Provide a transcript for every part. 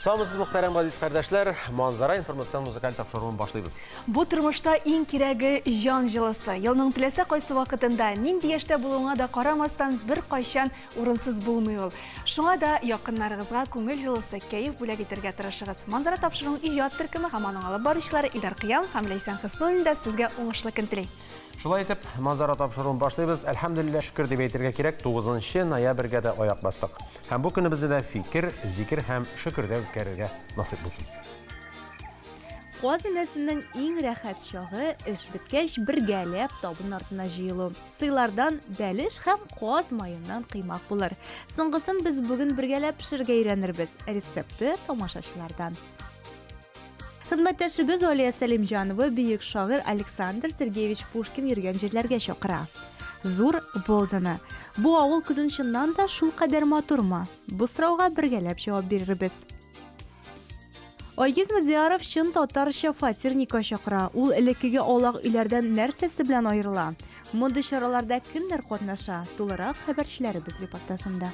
Саумысыз, мөхтәрәм газиз кардәшләр, Манзара информацион музыкаль тапшыруын башлыйбыз. Бу тормышта иң кирәге җан җылысы. Елның теләсә кайсы вакытында, нинди яшьтә булуыңа да карамастан, бер кайчан урынсыз булмый ул. Шуңа да якыннарыгызга күңел җылысы, кәеф бүләк итәргә тырышыгыз. Манзара тапшыруының иҗат төркеме һәм аның алып баручылары Илдар Кыям һәм Ләйсән Хөснуллин да сезгә уңышлы көн тели. Шулай итеп, Манзара тапшыруын башлыйбыз. Әлхәмдүлилләһ, шөкер дип әйтергә кирәк, 9 ноябрьгә дә аяк бастык. Һәм бу көнебезне дә фикер, зикер һәм шөкердә үткәрергә насыйп булсын. Каз өмәсенең иң рәхәт чагы эш беткәч бергәләп табын артына җыелу. Сыйлардан бәлеш һәм каз маеннан коймак булыр. Соңгысын без бүген бергәләп пешерергә өйрәнербез. Рецепты тамашачылардан. Хезмәттәшебез Алия Сәлимҗанова бөек шагыйрь Александр Сергеевич Пушкин йөргән җирләргә чакыра. Зур Болдыны. Бу авыл көзен чыннан да шул кадәр матурмы? Бу сорауга бергәләп җавап бирербез. Айгиз Мадияров чын татарча фатирника чакыра. Ул элеккеге аулак өйләрдән нәрсәсе белән аерыла? Мондый чараларда кемнәр катнаша? Тулырак хәбәрчеләребез репортажында.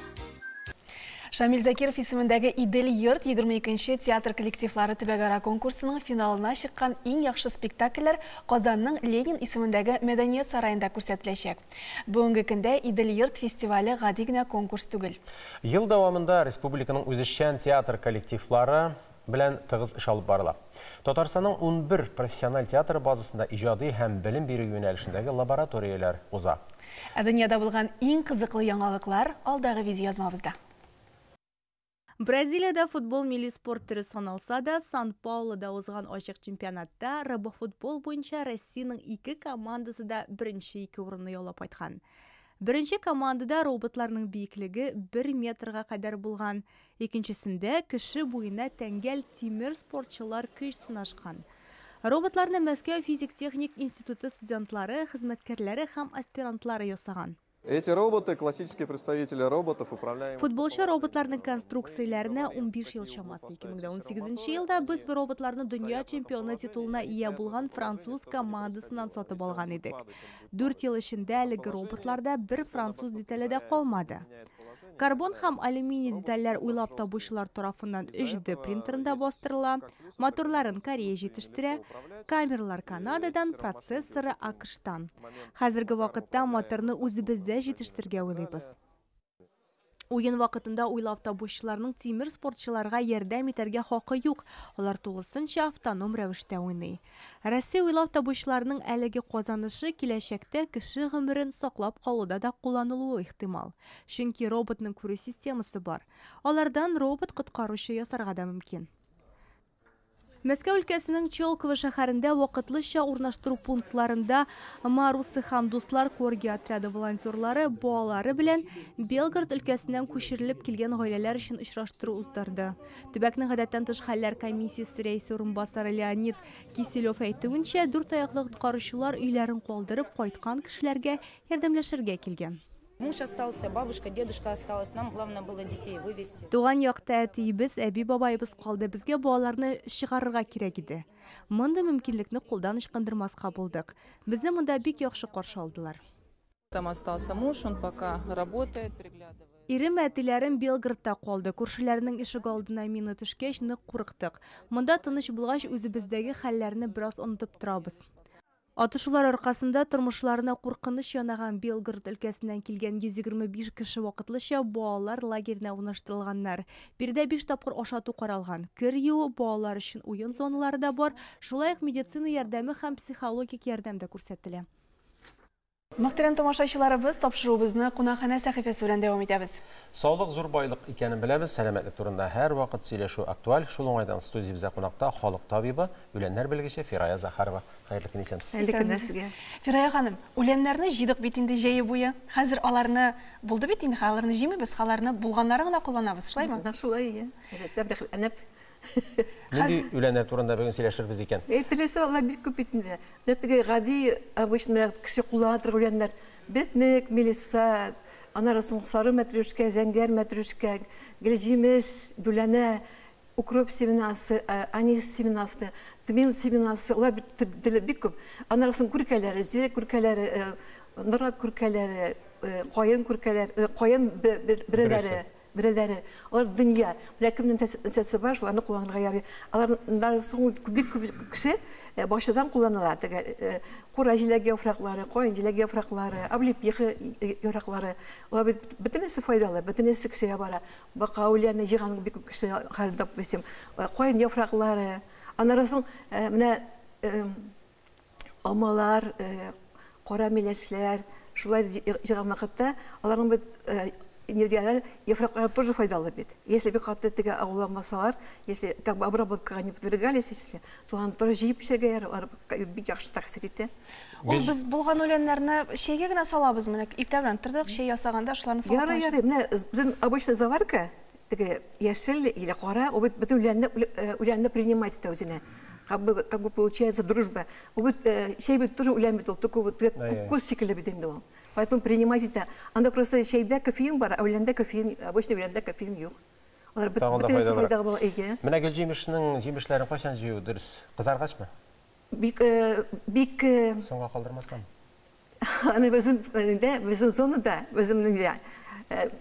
Шамил Закиров исемендәге Идел йорт 22 театр коллективлары төбәкара конкурсының финалына чыккан иң яхшы спектакльләр Казанның Ленин исемендәге мәдәният сараенда күрсәтеләчәк. Бүгенге көндә Идел йорт фестивале гади генә конкурс түгел. Ел дәвамында республиканың үзешчән театр коллективлары белән тыгыз эш алып барыла. Татарстанның 11 профессиональ театры базасында иҗади һәм белем бирү юнәлешендәге лабораторияләр уза. Ә дөньяда булган иң кызыклы яңалыклар алдагы видеоязмабызда. Бразилиядә футбол милли спорт төре саналса да, Сан-Паулода узган ачык чемпионатта робофутбол буенча Россиянең ике командасы да беренче ике урынны яулап кайткан. Беренче командада роботларның биеклеге 1 метрга кадәр булган. Икенчесендә кеше буена тәңгәл тимер спортчылар көч сынашкан. Роботларны Мәскәү физик-техник институты студентлары, хезмәткәрләре һәм аспирантлары ясаган. Эти роботы классические представители роботов, управляемых... Футболчы роботларның конструкцияләренә 15 ел чамасы. 2018 елда без бу роботларны дөнья чемпионы титулына ия булган француз командасыннан сатып алган идек. 4 ел эчендә әлеге роботларда бер француз детале дә калмады. Карбон һәм алюминий детальләр уйлап табучылар тарафыннан 3D принтерында бастырыла, моторларын Корея җитештерә, камералар Канададан, процессоры АКШтан. Хәзерге вакытта моторны үзебездә җитештерергә уйлыйбыз. Уен вакытында уйлап табучыларның тимер спортчыларга ярдәм итәргә хакы юк, алар тулысынча автоном рәвештә уйный. Россия уйлап табучыларның әлеге казанышы киләчәктә кеше гомерен саклап калуда да кулланылуы ихтимал. Чөнки роботның күрү системасы бар. Алардан робот коткаручы ясарга да мөмкин. Мәскәү өлкәсенең Чолково шәһәрендә вакытлыча урнаштыру пунктларында Марусы һәм Дуслар корги отряды волонтерлары балалары белән Белгород өлкәсеннән күчерелеп килгән гаиләләр өчен очраштыру уздырды. Төбәкнең гадәттән тыш хәлләр комиссиясе рәисе урынбасары Леонид Киселев әйтүенчә, дүрт аяклы коткаручылар өйләрен калдырып кайткан кешеләргә ярдәмләшергә килгән. Муж остался, бабушка, дедушка осталось. Нам главное было детей вывести. Туган якта әтиебез, әби-бабаебыз калды. Безгә балаларны чыгарырга кирәк иде. Мондый мөмкинлекне кулдан ычкындырмаска булдык. Безне монда бик яхшы каршы алдылар. Там остался муж, он пока работает, приглядывает. Ирем, әтиләрем Белгородта калды. Күршеләрнең ишек алдына мина төшкәч, нык курыктык. Монда тыныч булгач, үзебездәге хәлләрне бераз онытып торабыз. Атышулар аркасында тормышларына куркыныч янаган Белгород өлкәсеннән килгән 125 кеше вакытлыча балалар лагеренә урнаштырылганнар. Биредә 5 тапкыр ашату каралган. Кер юу, балалар өчен уен зоналары да бар, шулай ук медицина ярдәме һәм психологик ярдәм дә күрсәтелә. Мөхтәрәм тамашачыларыбыз, тапшыруыбызны кунакханә сәхифәсе белән дәвам итәбез. Саулык зур байлык икәнен беләбез, сәламәтлек турында һәр вакыт сөйләшү актуаль. Шул уңайдан студиябездә кунакта халык табибы, үләннәр белгече Фирая Захарова. Хәерле көн, исәнмесез. Хәерле көннәр сезгә. Фирая ханым, үләннәрне җыйдык бит инде җәе буе. Хәзер аларны булды бит инде, аларны җыймыйбыз, аларны булганнарын гына кулланабыз, шулаймы? Нәкъ шулай, иә. Рәтләп рәхәтләнеп. Нинди үләннәр турында бүген сөйләшербез икән? Төрлесе алар бик күп бит инде. Менә теге гади, обычно менә кеше куллана торган үләннәр. Бетнек, мелисса, Аннары соң сары мәтрүшкә, зәңгәр мәтрүшкә, гөлҗимеш, дүләнә, укроп семенасы, анис семенасы, тмин семенасы, алар бик күп. Аннары соң күркәләре, зирек күркәләре, нарат күркәләре, каен күркәләре, каен береләре, береләре. Алар дөнья. Менә кемнең нәрсәсе бар, шуларны кулланырга ярый. Алар соң бик күп кеше бакчадан кулланыла. Теге кура җиләге яфраклары, каен җиләге яфраклары, облепиха яфраклары. Алар бит бөтенесе файдалы, бөтенесе кешегә бара. Бака үләне җыйган бик күп кеше хәзер, допустим, каен яфраклары. Аннары соң менә алмалар, кара миләшләр, шулай җыйган вакытта аларның бит энергияләр, яфраклары тоже файдалы бит. Если бик каты теге агуланмасалар, если как бы обработкага не подвергались, если, то аны тоже җыеп эчәргә ярый, алар бик яхшы тәэсир итә. Ул без булган үләннәрне чәйгә генә салабыз, менә иртә белән тордык, чәй ясаганда шуларны салып. Ярый, ярый. Менә безнең обычная заварка, теге яшел или кара, ул бит бөтен үләнне принимать итә үзенә. Как бы получается дружба. Ул бит чәй бит тоже үлән бит ул, только вот күз шикелле бит инде ул. Поэтому принимать итә. Анда просто чәйдә кофеин бар, ә үләндә кофеин, обычно үләндә кофеин юк. Алар бөтенесе файдалы була, әйе. Менә гөлҗимешнең җимешләрен кайчан җыю дөрес? Кызаргачмы? Бик бик соңга калдырмастан. Аны безнең инде, безнең зонада, безнең инде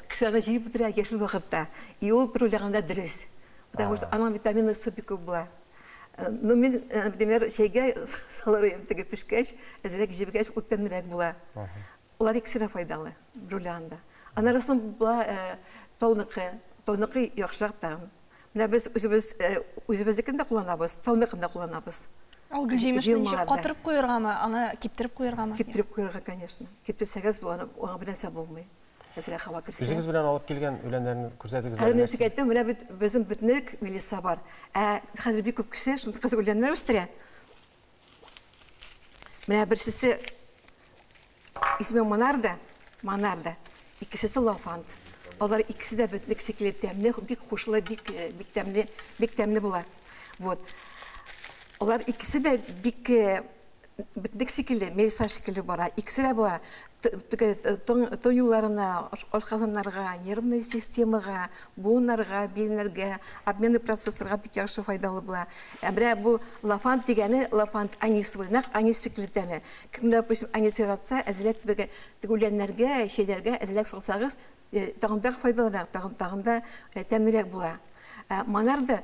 кешеләрне җыеп бетерә яшел вакытта. И ул бер уйлаганда дөрес. Потому что аның витамины С бик күп була. Ну, мин, например, чәйгә салыр идем, теге пешкәч, әзрәк җебегәч, ул тәмлерәк була. Улар икесе дә файдалы, бер уйлаганда. Аннары соң була тауныкы, тауныкы яхшырак тагын. Менә без үзебез үзебезнекен дә кулланабыз, тауныкын да кулланабыз. Ул гөлҗимешне ничек, катырып куяргамы, аны киптереп куяргамы? Киптереп куярга, конечно. Киптерсәгез, бу аңа бер нәрсә булмый. Әзрәк һава керсә. Үзегез белән алып килгән үләннәрне күрсәтегез. Әле нәрсә әйттем, менә бит безнең бөтнек мелисса бар. Ә хәзер бик күп кеше шундый кызык үләннәр үстерә. Менә берсесе исеме Монарда, Монарда. Икесесе Лафант. Алар икесе дә бөтнек шикелле тәмле, бик хушлы, бик бик тәмле, бик тәмле була. Вот. Алар икесе дә бик бөтнек шикелле, мелисса шикелле бара. Икесе дә була. Тын юлларына, ашказаннарга, нервный системага, буыннарга, биленнәргә, обменный процессларга бик яхшы файдалы була. Ә менә бу лафант дигәне, лафант анисовый, нәкъ анис шикелле тәме. Кем, допустим, анис яратса, әзрәк теге үләннәргә, чәйләргә әзрәк салсагыз, тагын да файдалырак, тагын да тәмлерәк була. Монарда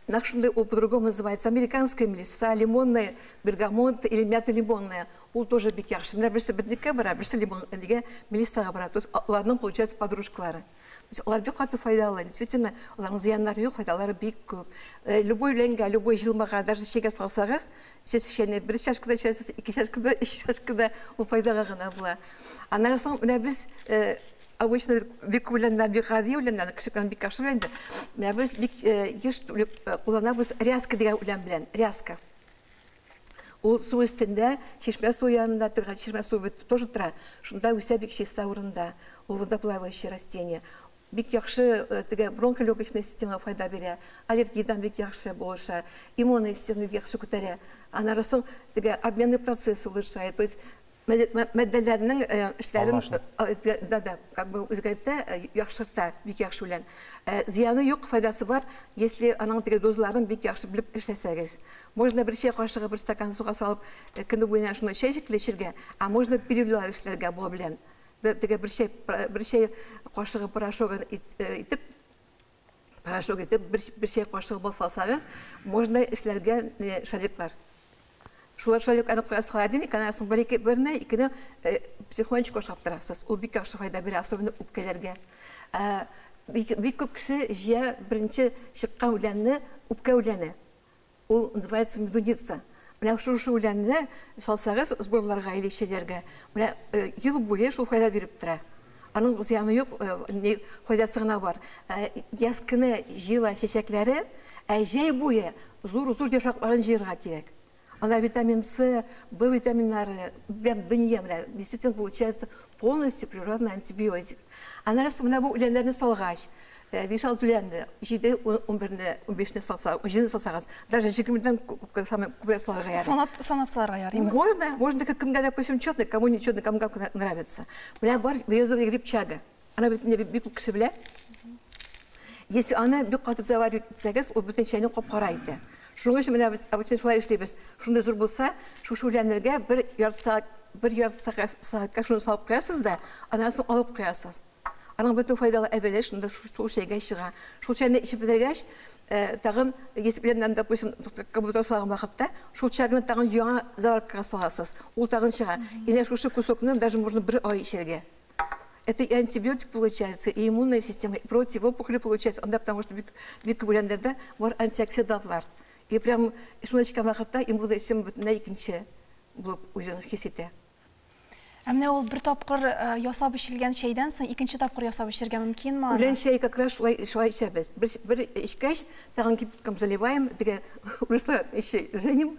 нәкъ шундый, ул по-другому называется, американская мелисса, лимонная, бергамот или мята лимонная. Ул тоже бик яхшы. Менә берсе бөтнеккә бара, берсе лимон, нигә мелиссага бара. Тут аларның получается подружкалары. То есть алар бик каты файдалы. Действительно, аларның зыяннары юк, файдалары бик күп. Любой үләнгә, любой җылмага, даже чәйгә салсагыз, сез чәйне бер чашкада эчәсез, ике чашкада, өч чашкада, ул файдага гына була. Аннан соң менә без обычно бик күп үләннәр, бик гади үләннәр, кеше белән бик яхшы белә инде. Менә без бик еш кулланабыз ряска дигән үлән белән, ряска. Ул су өстендә, чишмә суы янында торган, чишмә суы бит тоже тора. Шунда үсә бик чиста урында. Ул водоплавающее растение. Бик яхшы теге бронхолегочная система файда бирә, аллергиядан бик яхшы булыша, иммунный система бик яхшы күтәрә. Аннары соң теге обменный процесс улучшает. То есть матдәләрнең эшләрен да, да, как бы үзгәртә, яхшырта, бик яхшы үлән. Зыяны юк, файдасы бар, если аның теге дозаларын бик яхшы белеп эшләсәгез. Можно бер чәй кашыгы бер стакан суга салып, көне буена шуны чәй шикелле эчәргә, а можно переливлар эшләргә була белән. Теге бер чәй кашыгы порошогын итеп, порошок итеп, бер чәй кашыгы бал салсагыз, можно эшләргә шариклар. Шулар шарикларны куясыз холодильник, аннан соң бер ике, берне, икене потихонечку ашап торасыз. Ул бик яхшы файда бирә, особенно үпкәләргә. Бик, бик күп кеше җыя беренче чыккан үләнне, үпкә үләне. Ул называется медуница. Менә шушы үләнне салсагыз сборларга или чәйләргә, менә ел буе шул файда биреп тора. Аның зыяны юк, файдасы гына бар. Яз көне җыела чәчәкләре, ә җәй буе зур-зур яфракларын җыярга кирәк. Анда витамин С, В витаминнары, прям дөнья, менә, действительно получается полностью природный антибиотик. Аннары соң менә бу үләннәрне салгач, 5-6 үләнне, 7, 11-не, 15-не салса, 17-не салсагыз, даже 20-дән күбрәк салырга ярый. Санап салырга ярыймы? Можно, можно, кемгә, допустим, четный, кому не четный, кому как нравится. Менә бар березовый гриб чага. Ана бит инде бик күп кеше белә. Если аны бик каты заваривать итсәгез, ул бөтен чәйне кап-кара итә. Шуның өчен менә без обычно шулай эшлибез. Шундый зур булса, шушы үләннәргә бер ярты сәгать, бер ярты сәгатькә шуны салып куясыз да, аннан соң алып куясыз. Аның бөтен файдалы әйберләре шунда шул чәйгә чыга. Шул чәйне эчеп бетергәч, тагын если белән, допустим, компьютер салган вакытта, шул чәйне тагын яңа заваркага саласыз. Ул тагын чыга. Или шушы кусокны даже можно бер ай эчәргә. Это и антибиотик получается, и иммунная система, и противоопухоли получается. Анда потому что бик бик күп үләннәрдә бар антиоксидантлар. И прям шуны эчкән вакытта иммунная система бөтенләй икенче булып үзен хис итә. Ә менә ул бер тапкыр ясап эчелгән чәйдән соң икенче тапкыр ясап эчәргә мөмкинме аны? Үлән чәй как раз шулай шулай эчәбез. Бер, бер эчкәч, тагын кипятком заливаем, теге урыслар еще женим.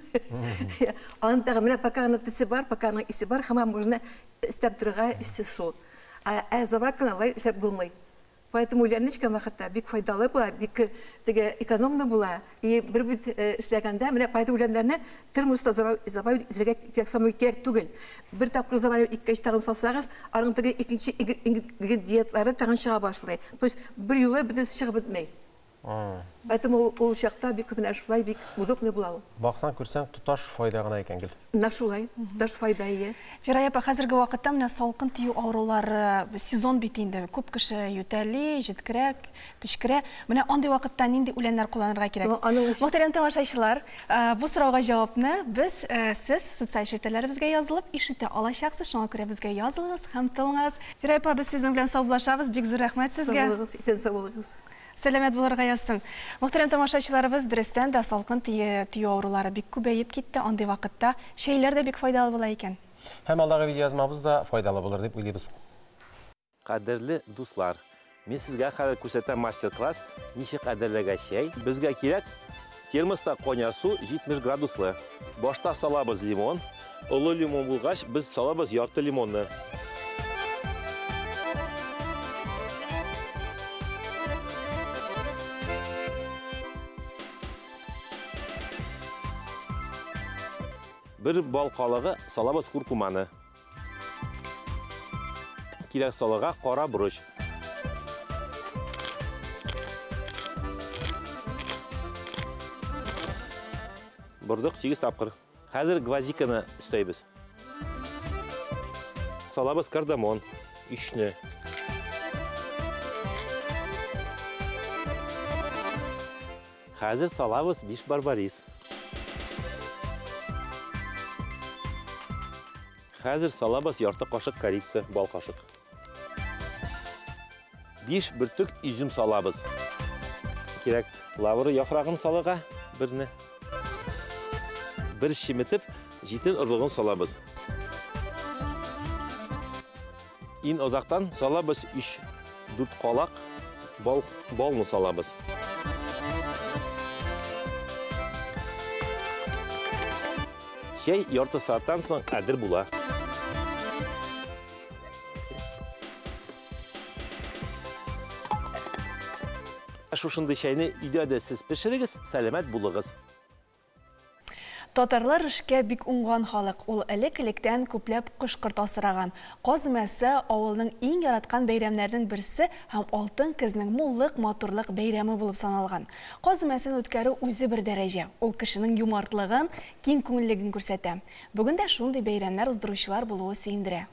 Аны тагын менә пока аның төсе бар, пока аның исе бар, һаман можно өстәп торырга эссе су. Ә заварканы алай эшләп булмый. Поэтому үләнне эчкән вакытта бик файдалы була, бик теге экономно була. И бер бит эшләгәндә, менә поэтому үләннәрне термоста заварить итәргә кирәк, самый кирәк түгел. Бер тапкыр заварить иткәч тагын салсагыз, аның теге икенче ингредиентлары тагын чыга башлый. То есть бер юлы бөтенесе чыгып бетмей. Поэтому ул чакта бик менә шулай бик удобный була ул. Баксаң, күрсәң, тоташ файда гына икән гел. Менә шулай, тоташ файда ие. Фирая апа, хәзерге вакытта менә салкын тию авырулары сезон бит инде. Күп кеше ютәли, җиткерә, төчкерә. Менә андый вакытта нинди үләннәр кулланырга кирәк? Мөхтәрәм тамашачылар, бу сорауга җавапны без сез социаль челтәрләребезгә язылып ишетә алачаксыз. Шуңа күрә безгә язылыгыз һәм тыңлагыз. Фирая апа, без сезнең белән саубуллашабыз. Бик зур рәхмәт сезгә. Сау булыгыз, исән-сау булыгыз. Сәламәт булырга язсын. Мөхтәрәм тамашачыларыбыз, дөрестән дә салкын тию авырулары бик күбәеп китте. Андый вакытта чәйләр дә бик файдалы була икән. Һәм алдагы видеоязмабыз да файдалы булыр дип уйлыйбыз. Кадерле дуслар, мин сезгә хәзер күрсәтәм мастер-класс, ничек әзерләргә чәй. Безгә кирәк термоста кайнар су 70 градуслы. Башта салабыз лимон. Олы лимон булгач, без салабыз ярты лимонны. Бер бал калыгы салабыз куркуманы. Кирәк салырга кара борыч. Бордык 8 тапкыр. Хәзер гвоздиканы өстәйбез. Салабыз кардамон, ишне. Хәзер салабыз 5 барбарис. Хәзер салабыз ярты кашык корица, бал кашык. 5 бөртек изюм салабыз. Кирәк лавр яфрагын салырга берне. Бер чеметеп, җитен орлыгын салабыз. Ин озактан салабыз 3-4 калак бал, балны салабыз. Чәй ярты сәгатьтән соң әзер була. Шушындый чәйне өйдә дә сез пешерегез, сәламәт булыгыз. Татарлар эшкә бик уңган халык. Ул элек-электән күпләп кош-корт асраган. Каз өмәсе авылның иң яраткан бәйрәмнәренең берсе һәм алтын көзнең муллык, матурлык бәйрәме булып саналган. Каз өмәсен үткәрү үзе бер дәрәҗә. Ул кешенең юмартлыгын, киң күңеллеген күрсәтә. Бүген дә шундый бәйрәмнәр уздыручылар булуы сөендерә.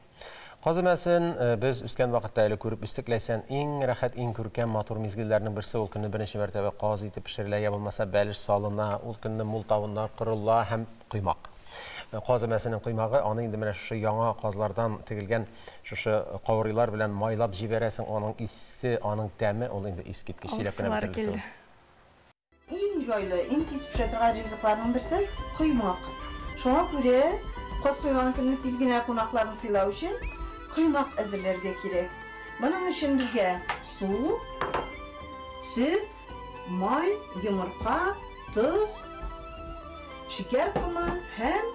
Каз өмәсен без үскән вакытта әле күреп үстек, Ләйсән, иң рәхәт, иң күркәм, матур мизгелләрнең берсе ул көнне беренче мәртәбә каз ите пешерелә, я булмаса бәлеш салына, ул көнне мул табыннар корыла һәм коймак. Каз өмәсенең коймагы, аны инде менә шушы яңа казлардан тегелгән шушы каурыйлар белән майлап җибәрәсең, аның исе, аның тәме, ул инде искиткеч сөйләп кенә Авыз сулары бетерерлек түгел. килде. Иң җайлы, иң тиз пешә торган ризыкларның берсе коймак. Шуңа күрә каз суйган көнне тиз генә кунакларны сыйлау өчен коймак әзерләргә кирәк. Моның өчен безгә су, сөт, май, йомырка, тоз, шикәр комы һәм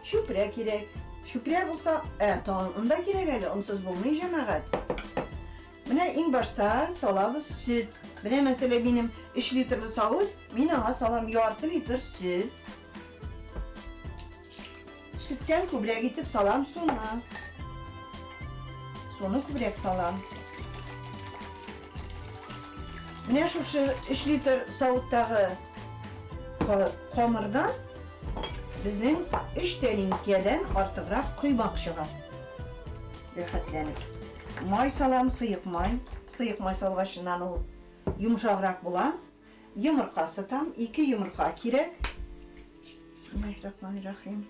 чүпрә кирәк. Чүпрә булса, тагын он да кирәк әле, онсыз булмый, җәмәгать. Менә иң башта салабыз сөт. Менә мәсәлән минем 3 литрлы савыт, мин аңа салам ярты литр сөт. Сөттән күбрәк итеп салам суны. Суны күбрәк салам. Менә шушы 3 литр савыттагы камырдан безнең 3 тәлинкәдән артыграк коймак чыга. Рәхәтләнеп. Май салам, сыек май. Сыек май салгачыннан ул йомшаграк була. Йомырка сытам, 2 йомырка кирәк. Бисмиллахир-рахманир-рахим.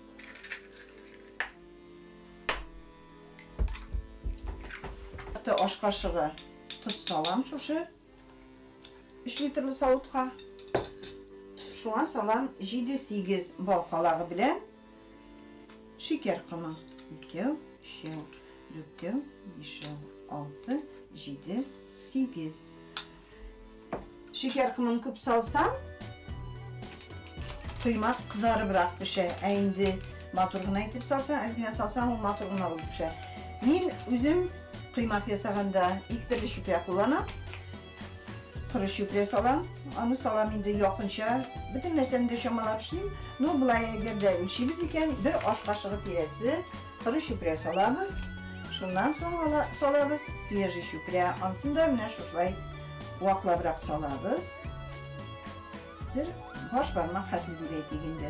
Аш кашыгы тоз салам шушы 3 литрлы савытка. Шуңа салам 7-8 бал калагы белән шикәр комы. 2, 3, 4, 5, 6, 7, 8. Шикәр комын күп салсам, коймак кызарыбрак пешә. Ә инде матур гына итеп салсаң, әз генә салсаң, ул матур гына булып пешә. Мин үзем коймак ясаганда ике төрле чүпрә кулланам. Коры чүпрә салам, аны салам инде якынча, бөтен нәрсәне дә чамалап эшлим. Ну, болай әгәр дә үлчибез икән, бер аш кашыгы тирәсе коры чүпрә салабыз. Шуннан соң салабыз свежий чүпрә. Анысын да менә шушылай ваклабрак салабыз. Бер баш бармак хәтле дип әйтик инде.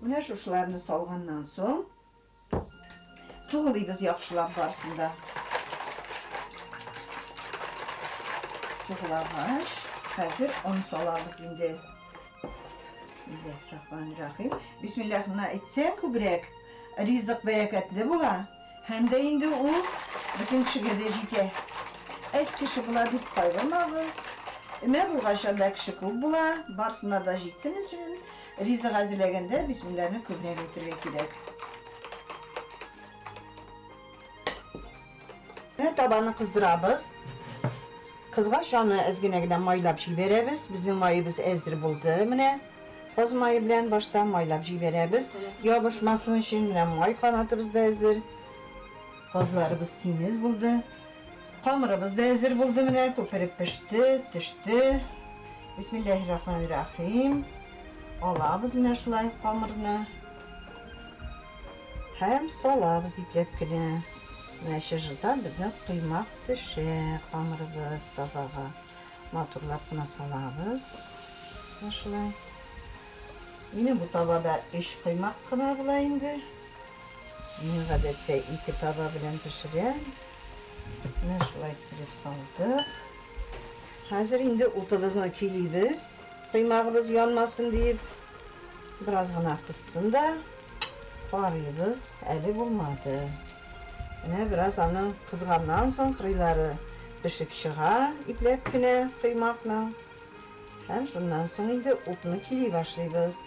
Менә шушыларны салганнан соң тугылыйбыз яхшылап барысын да. Тугылагач, хәзер он салабыз инде. Бисмиллахир-рахманир-рахим. Бисмиллахны әйтсәң күбрәк, ризык бәрәкәтле була, һәм дә инде ул бөтен кешегә дә җитә. Әз кеше була дип кайгырмагыз. Өмә булгач, анда кеше күп була, барысына да җитсен өчен ризык әзерләгәндә бисмиллahны күбрәк әйтергә кирәк. Менә табаны кыздырабыз. Кызгач аны әз генә генә майлап җибәрәбез. Безнең маебыз әзер булды. Менә каз мае белән башта майлап җибәрәбез. Ябышмасын өчен менә май канатыбыз да әзер. Казларыбыз симез булды. Камырыбыз да әзер булды. Менә күпереп пеште, төште. Бисмиллахир-рахманир-рахим. Алабыз менә шулай камырны. Һәм салабыз ипләп кенә. Менә чыжылдан безнең коймак төшә камырыбыз табага. Матурлап кына салабыз. Менә шулай. Минем бу табада 3 коймак кына була инде. Мин гадәттә 2 таба белән пешерәм. Менә шулай итеп салдык. Хәзер инде утыбызны көйлибез. Коймагыбыз янмасын дип, бераз гына кызсын да карыйбыз. Әле булмады. Менә бераз аның кызганнан соң кырыйлары пешеп чыга, ипләп кенә коймакның. Һәм шуннан соң инде утны көйли башлыйбыз.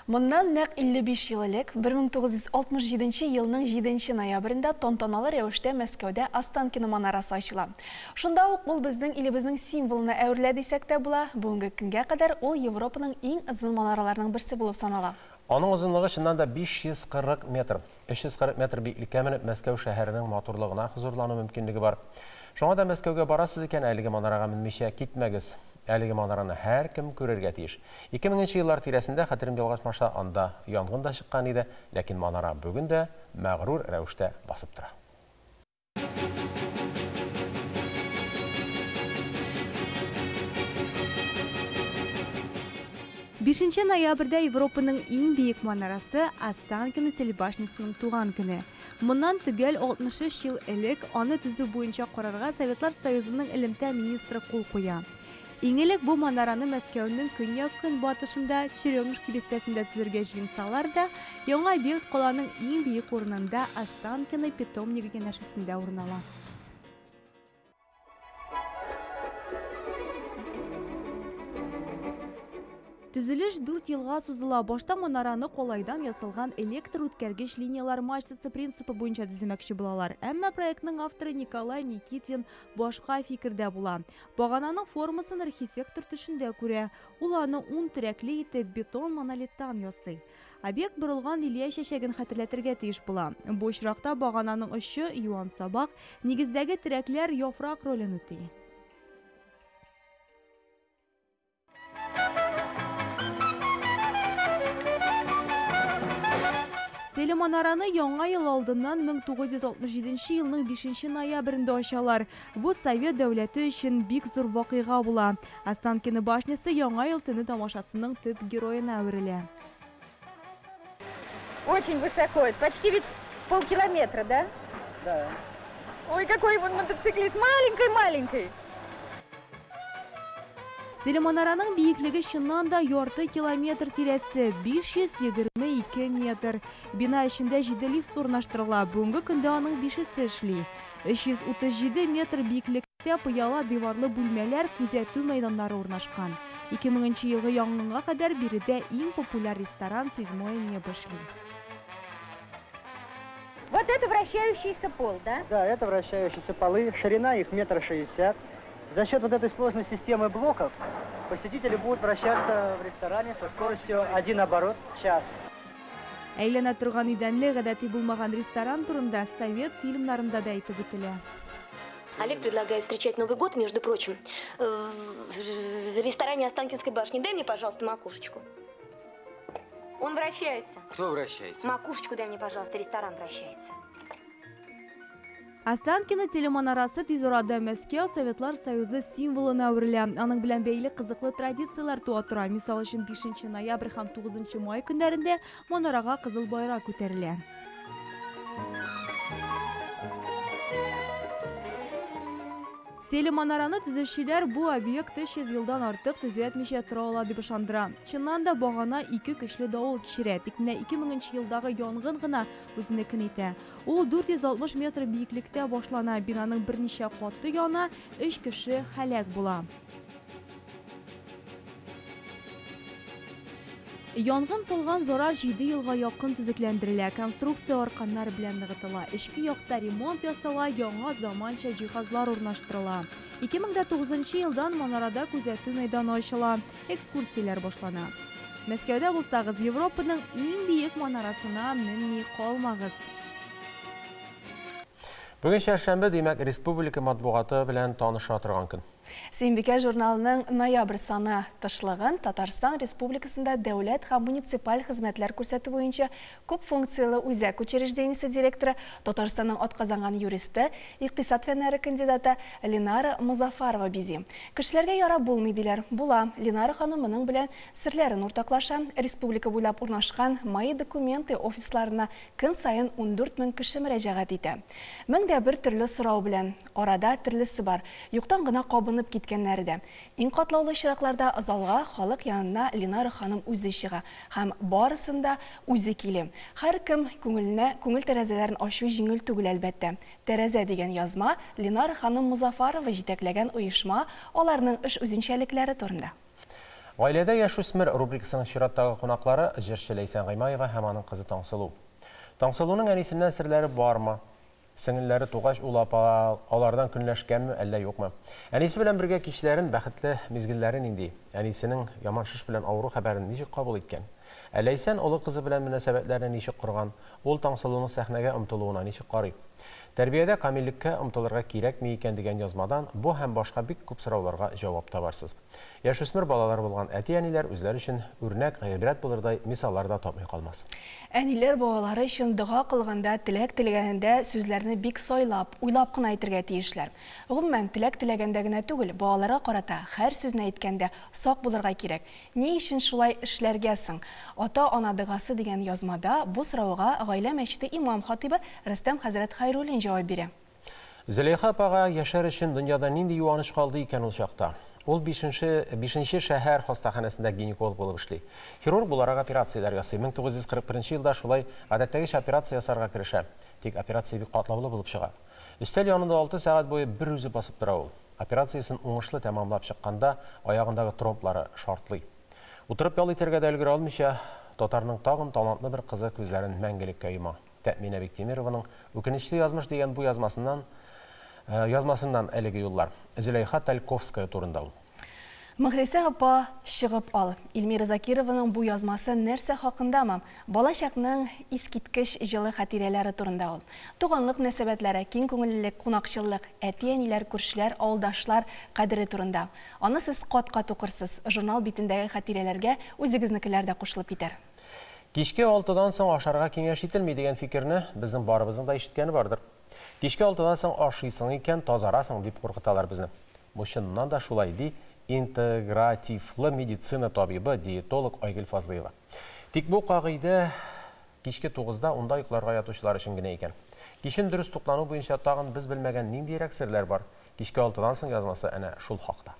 Моннан нәкъ 55 ел элек, 1967 елның 7 ноябрендә тантаналы рәвештә Мәскәүдә Останкино манарасы ачыла. Шунда ук ул безнең илебезнең символына әверелә дисәк тә була. Бүгенге көнгә кадәр ул Европаның иң озын манараларының берсе булып санала. Аның озынлыгы чыннан да 540 метр. 340 метр биеклеккә менеп Мәскәү шәһәренең матурлыгына хозурлану мөмкинлеге бар. Шуңа да Мәскәүгә барасыз икән, әлеге манарага менмичә китмәгез. Әлеге манараны һәркем күрергә тиеш. 2000 еллар тирәсендә, хәтерем ялгышмаса, анда янгын да чыккан иде, ләкин манара бүген дә мәгърур рәвештә басып тора. Бишенче ноябрьдә Европаның иң биек манарасы Останкино телебашнясының туган көне. Моннан төгәл 63 ел элек аны төзү буенча карарга Советлар Союзының элемтә министры кул куя. Иң элек бу манараны Мәскәүнең көньяк-көнбатышында Черемушки бистәсендә төзергә җыенсалар да, яңа объект каланың иң биек урынында Останкино питомнигы янәшәсендә урын ала. Төзелеш 4 елга сузыла. Башта манараны калайдан ясалган электр үткәргеч линиялар мачтасы принципы буенча төземәкче булалар. Әмма проектның авторы Николай Никитин башка фикердә була. Багананың формасын архитектор төшендә күрә. Ул аны 10 терәкле итеп бетон монолиттан ясый. Объект борылган лилия чәчәген хәтерләтергә тиеш була. Бу очракта багананың очы юан сабак, нигездәге терәкләр яфрак ролен үти. Телеманараны яңа ел алдыннан 1967 елның 5 ноябрендә ачалар. Бу Совет дәүләте өчен бик зур вакыйга була. Останкино башнясы яңа ел төне тамашасының төп героена әверелә. Очень высоко, это почти ведь полкилометра, да? Да. Ой, какой вон мотоциклист, маленький-маленький. Телеманараның биеклеге чыннан да ярты километр тирәсе, 522 метр. Бина эчендә 7 лифт урнаштырыла. Бүгенге көндә аның 5-се эшли. 337 метр биеклектә пыяла диварлы бүлмәләр, күзәтү мәйданнары урнашкан. 2000 елгы янгынга кадәр биредә иң популяр ресторан «Седьмое небо» эшли. Вот это вращающийся пол, да? Да, это вращающиеся полы. Ширина их 1,60 м. За счет вот этой сложной системы блоков посетители будут вращаться в ресторане со скоростью 1 оборот в час. Әйләнә торган идәнле гадәти булмаган ресторан турында совет фильмнарында да әйтеп үтелә. Олег предлагает встречать Новый год, между прочим, в ресторане Останкинской башни. Дай мне, пожалуйста, макушечку. Он вращается. Кто вращается? Макушечку дай мне, пожалуйста, ресторан вращается. Останкино телеманарасы тиз арада Мәскәү Советлар Союзы символына әверелә. Аның белән бәйле кызыклы традицияләр туа тора. Мисал өчен 5 ноябрь һәм 9 май көннәрендә манарага кызыл байрак күтәрелә. Телеманараны төзүчеләр бу объект 300 елдан артык төзәтмичә тора ала дип ышандыра. Чыннан да багана ике көчле давыл кичерә. Тик менә 2000 елдагы янгын гына үзенекен итә. Ул 460 метр биеклектә башлана. Бинаның берничә каты яна, 3 кеше һәлак була. Янгын салган зарар 7 елга якын төзекләндерелә. Конструкция арканнар белән ныгытыла. Эчке якта ремонт ясала, яңа заманча җиһазлар урнаштырыла. 2009 елдан манарада күзәтү мәйданы ачыла. Экскурсияләр башлана. Мәскәүдә булсагыз, Европаның иң биек манарасына менми калмагыз. Бүген чәршәмбе, димәк, республика матбугаты белән таныша торган көн. Сөембикә журналының ноябрь саны тышлыгын Татарстан Республикасында дәүләт һәм муниципаль хезмәтләр күрсәтү буенча күп функцияле үзәк учреждениесе директоры, Татарстанның атказанган юристы, икътисад фәннәре кандидаты Ленара Музафарова бизи. Кешеләргә ярап булмый диләр. Була. Ленара ханым моның белән серләрен уртаклаша. Республика буйлап урнашкан «Мои документы» офисларына көн саен 14 мең кеше мөрәҗәгать итә. Мең дә бер төрле сорау белән. Арада төрлесе бар. Юктан гына кабынып киткәннәре дә. Иң катлаулы очракларда залга халык янына Ленара ханым үзе чыга һәм барысын да үзе килә. Һәркем күңеленә күңел тәрәзәләрен ачу җиңел түгел әлбәттә. Тәрәзә дигән язма Ленара ханым Музафарова җитәкләгән оешма, аларның эш үзенчәлекләре турында. Гаиләдә яшүсмер рубрикасының чираттагы кунаклары җырчы Ләйсән Гыймаева һәм аның кызы Таңсылу. Таңсылуның әнисеннән серләре бармы? Сеңелләре тугач, ул апа алардан көнләшкәнме, әллә юкмы? Әнисе белән бергә кичләрен, бәхетле мизгелләре нинди? Әнисенең яман шеш белән авыру хәбәрен ничек кабул иткән? Ә Ләйсән олы кызы белән мөнәсәбәтләрен ничек корган? Ул Таңсылуның сәхнәгә омтылуына ничек карый? Тәрбиядә камиллеккә омтылырга кирәкме икән дигән язмадан бу һәм башка бик күп сорауларга җавап табарсыз. Яшүсмер балалар булган әти-әниләр үзләре өчен үрнәк, гыйбрәт булырдай мисаллар да тапмый калмас. Әниләр балалары өчен дога кылганда, теләк теләгәндә сүзләрне бик сайлап, уйлап кына әйтергә тиешләр. Гомумән, теләк теләгәндә генә түгел, балаларга карата һәр сүзне әйткәндә сак булырга кирәк. Ни өчен шулай эшләргә соң? Ата-ана догасы дигән язмада бу сорауга гаилә мәчете имам хатибы Рөстәм хәзрәт Хайруллин җавап бирә. Зөләйха апага яшәр өчен дөньяда нинди юаныч калды икән ул чакта? Ул 5-нче шәһәр хастаханәсендә гинеколог булып эшли. Хирург буларак операцияләр ясый. 1941 елда шулай гадәттәгечә операция ясарга керешә. Тик операция бик катлаулы булып чыга. Өстәл янында 6 сәгать буе бер үзе басып тора ул. Операциясен уңышлы тәмамлап чыкканда аягындагы тромблары шартлый. Утырып ял итәргә дә өлгерә алмыйча, татарның тагын талантлы бер кызы күзләрен мәңгелеккә йома. Тәэминә Биктимированың Үкенечле язмыш дигән бу язмасыннан язмасыннан әлеге юллар. Зөләйха Тальковская турында ул. Мөхлисә апа, чыгып ал. Эльмира Закированың бу язмасы нәрсә хакындамы? Балачакның искиткеч җылы хатирәләре турында ул. Туганлык мөнәсәбәтләре, киң күңеллелек, кунакчыллык, әти-әниләр, күршеләр, авылдашлар кадере турында. Аны сез кат-кат укырсыз. Журнал битендәге хатирәләргә үзегезнекеләр дә кушылып китәр. Кичке алтыдан соң ашарга киңәш ителми дигән фикерне безнең барыбызның да ишеткәне бардыр. Кичке алтыдан соң ашыйсың икән, тазарасың, дип куркыталар безне. Бу чыннан да шулай, ди интегративлы медицина табибы, диетолог Айгөл Фазлыева. Тик бу кагыйдә кичке тугызда, унда йокларга ятучылар өчен генә икән. Кичен дөрес туклану буенча тагын без белмәгән ниндиерәк серләр бар? Кичке алтыдан соң язмасы әнә шул хакта.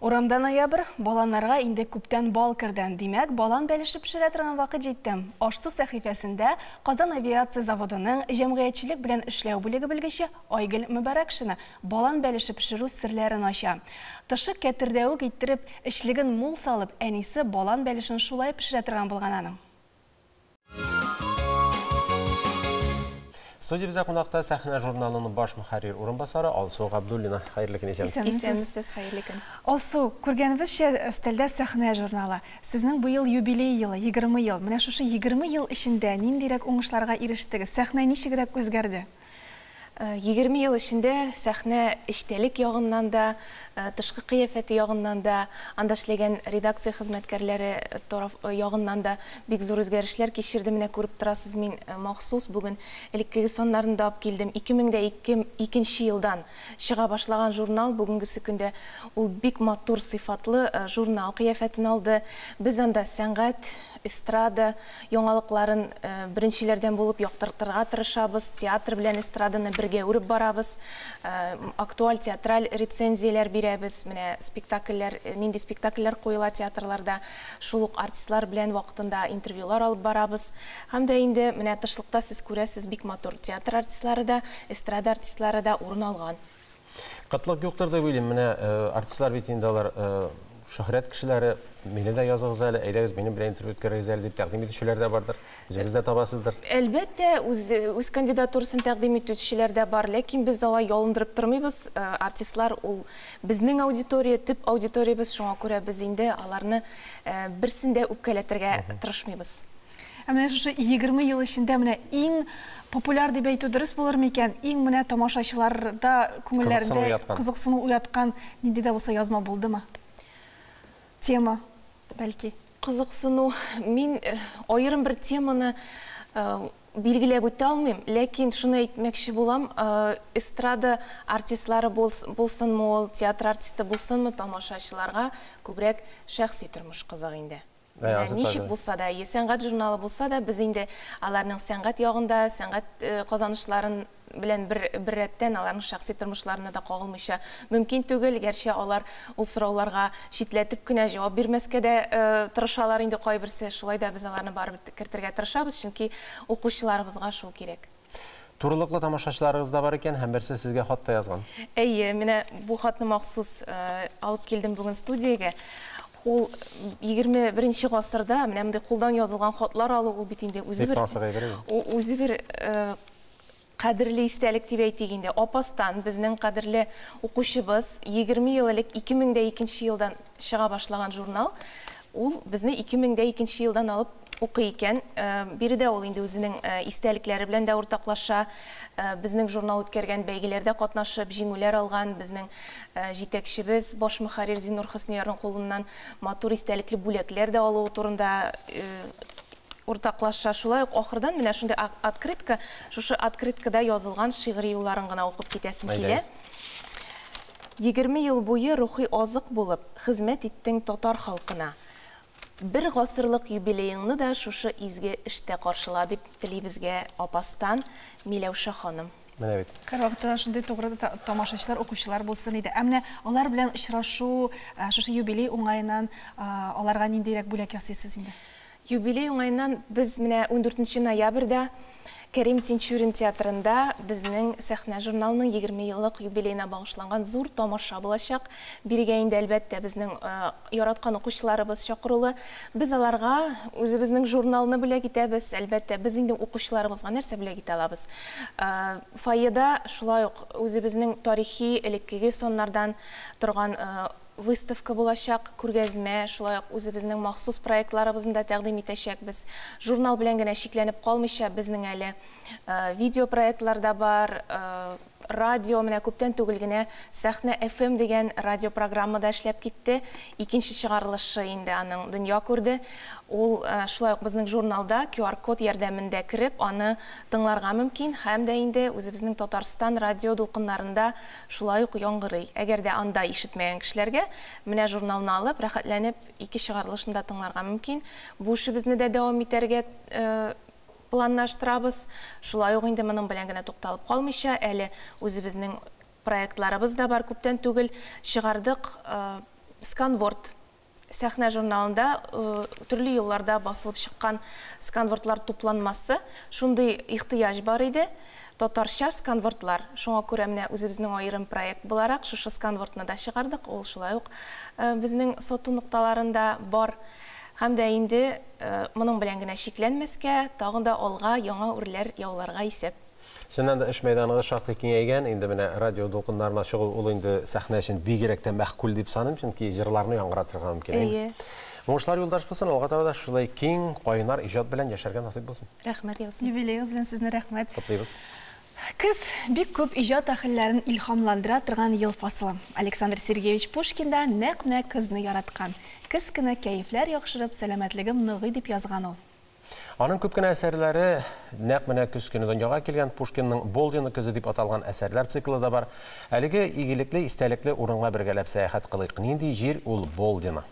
Урамда ноябрь, баланнарга инде күптән бал керде. Димәк, балан бәлеше пешерә торган вакыт җитте. Аш-су сәхифәсендә Казан авиация заводының җәмгыятьчелек белән эшләү бүлеге белгече Айгөл Мөбарәкшина балан бәлеше пешерү серләрен ача. Тышы кәтердәвек иттереп, эчлеген мул салып, әнисе балан бәлешен шулай пешерә торган булган аның. Студиябездә кунакта Сәхнә журналының баш мөхәррир урынбасары Алсу Габдуллина. Хәерле көн, исәнмесез. Исәнмесез, хәерле көн. Алсу, күргәнебезчә, өстәлдә Сәхнә журналы. Сезнең быел юбилей елы, 20 ел. Менә шушы 20 ел эчендә ниндирәк уңышларга ирештегез? Сәхнә ничегрәк үзгәрде? 20 ел эчендә сәхнә эчтәлек ягыннан да, тышкы кыяфәте ягыннан да, анда эшләгән редакция хезмәткәрләре тараф ягыннан да бик зур үзгәрешләр кичерде. Менә күреп торасыз, мин махсус бүген элеккеге саннарны да алып килдем. 2002 нче елдан чыга башлаган журнал бүгенгесе көндә ул бик матур, сыйфатлы журнал кыяфәтен алды. Без анда сәнгать, эстрада яңалыкларын беренчеләрдән булып яктыртырга тырышабыз, театр белән эстраданы бергә үреп барабыз, актуаль театраль рецензияләр бирәбез, менә спектакльләр, нинди спектакльләр куела театрларда, шул ук артистлар белән вакытында интервьюлар алып барабыз. Һәм дә инде менә тышлыкта сез күрәсез, бик матур театр артистлары да, эстрада артистлары да урын алган. Кытлык юктыр дип уйлыйм. Менә артистлар бит инде алар шөһрәт кешеләре, мине дә языгыз әле, әйдәгез минем белән интервью үткәрегез әле дип тәкъдим итүчеләр дә бардыр. Үзегез дә табасыздыр. Әлбәттә, үз, үз кандидатурасын тәкъдим итүчеләр дә бар, ләкин без алай ялындырып тормыйбыз. Артистлар ул безнең аудитория, төп аудиториябез, шуңа күрә без инде аларны берсен дә үпкәләтергә тырышмыйбыз. Ә менә шушы 20 ел эчендә менә иң популяр дип әйтү дөрес булыр микән? Иң менә тамашачыларда күңелләрендә кызыксыну уяткан нинди дә булса язма булдымы? Тема, бәлки. Кызыксыну, мин аерым бер теманы билгеләп үтә алмыйм, ләкин шуны әйтмәкче булам, эстрада артистлары булсынмы ул, театр артисты булсынмы, тамашачыларга күбрәк шәхси тормыш кызык инде. Менә ничек булса да, е сәнгать журналы булса да, без инде аларның сәнгать ягында, сәнгать казанышларын белән бер беррәттән аларның шәхси тормышларына да кагылмыйча мөмкин түгел, гәрчә алар ул сорауларга читләтеп кенә җавап бирмәскә дә тырышалар инде кайберсе, шулай да без аларны барыбер кертергә тырышабыз, чөнки укучыларыбызга шул кирәк. Турылыклы тамашачыларыгыз да бар икән һәм берсе сезгә хат та язган. Әйе, менә бу хатны махсус алып килдем бүген студиягә. Ул 21 нче гасырда менә мондый кулдан язылган хатлар алу ул бит инде үзе бер үзе бер кадерле истәлек дип әйтик инде. Апастан безнең кадерле укучыбыз 20 ел элек 2002 нче елдан чыга башлаган журнал Ул безне 2002 нче елдан алып укый икән. Биредә ул инде үзенең истәлекләре белән дә уртаклаша. Безнең журнал үткәргән бәйгеләрдә катнашып, җиңүләр алган безнең җитәкчебез, баш мөхәррир Зиннур Хөсниярның кулыннан матур истәлекле бүләкләр дә алуы турында уртаклаша. Шулай ук ахырдан менә шундый открытка, шушы открыткада язылган шигъри юлларын гына укып китәсем килә. 20 ел буе рухи азык булып, хезмәт иттең татар халкына. Бер гасырлык юбилееңны да шушы изге эштә каршыла, дип тели безгә Апастан Миләүшә ханым. Менә бит. Һәрвакытта да шундый тугры тамашачылар, укучылар булсын иде. Ә менә алар белән очрашу, шушы юбилей уңаеннан аларга ниндирәк бүләк ясыйсыз инде? Юбилей уңаеннан без менә ундүртенче ноябрьдә Кәрим Тинчурин театрында безнең Сәхнә журналының 20 еллык юбилеена багышланган зур тамаша булачак. Бирегә инде, әлбәттә, безнең яраткан укучыларыбыз чакырулы. Без аларга үзебезнең журналны бүләк итәбез. Әлбәттә, без инде укучыларыбызга нәрсә бүләк итә алабыз? Фойеда шулай ук үзебезнең тарихи элеккеге саннардан торган выставка булачак, күргәзмә, шулай ук үзебезнең махсус проектларыбызны да тәкъдим итәчәкбез. Журнал белән генә чикләнеп калмыйча, безнең әле видеопроектлар да бар, радио, менә күптән түгел генә Сәхнә FM дигән радиопрограмма да эшләп китте. Икенче чыгарылышы инде аның дөнья күрде. Ул шулай ук безнең журналда QR-код ярдәмендә кереп, аны тыңларга мөмкин һәм дә инде үзебезнең Татарстан радио дулкыннарында шулай ук яңгырый. Әгәр дә анда ишетмәгән кешеләргә менә журналны алып, рәхәтләнеп ике чыгарылышын да тыңларга мөмкин. Бу эшебезне дә дәвам итәргә планлаштырабыз. Шулай ук инде моның белән генә тукталып калмыйча, әле үзебезнең проектларыбыз да бар, күптән түгел чыгардык сканворд. Сәхнә журналында төрле елларда басылып чыккан сканвордлар тупланмасы, шундый ихтыяҗ бар иде. Татарча сканвордлар. Шуңа күрә менә үзебезнең аерым проект буларак шушы сканвордны да чыгардык. Ул шулай ук безнең сату нокталарында бар. Һәм дә инде моның белән генә чикләнмәскә, тагын да алга яңа үрләр яуларга исәп. Чыннан да эш мәйданыгыз шактый киңәйгән. Инде менә радио дулкыннарына чыгу ул инде сәхнә өчен бигрәк тә мәгъкуль дип саныйм, чөнки җырларны яңгыратырга мөмкин. Әйе. Уңышлар юлдаш булсын, алга таба да шулай киң, кайнар иҗат белән яшәргә насыйп булсын. Рәхмәт, Ялсын. Юбилеегыз белән сезне рәхмәт. Котлыйбыз. Көз бик күп иҗат әһелләрен илһамландыра торган ел фасылы. Александр Сергеевич Пушкин да нәкъ менә көзне яраткан. Көз көне кәефләр яхшырып, сәламәтлегем ныгый дип язган ул. Аның күп кенә әсәрләре нәкъ менә көз көне дөньяга килгән. Пушкинның Болдино көзе дип аталган әсәрләр циклы да бар. Әлеге игелекле, истәлекле урынга бергәләп сәяхәт кылыйк. Нинди җир ул Болдино?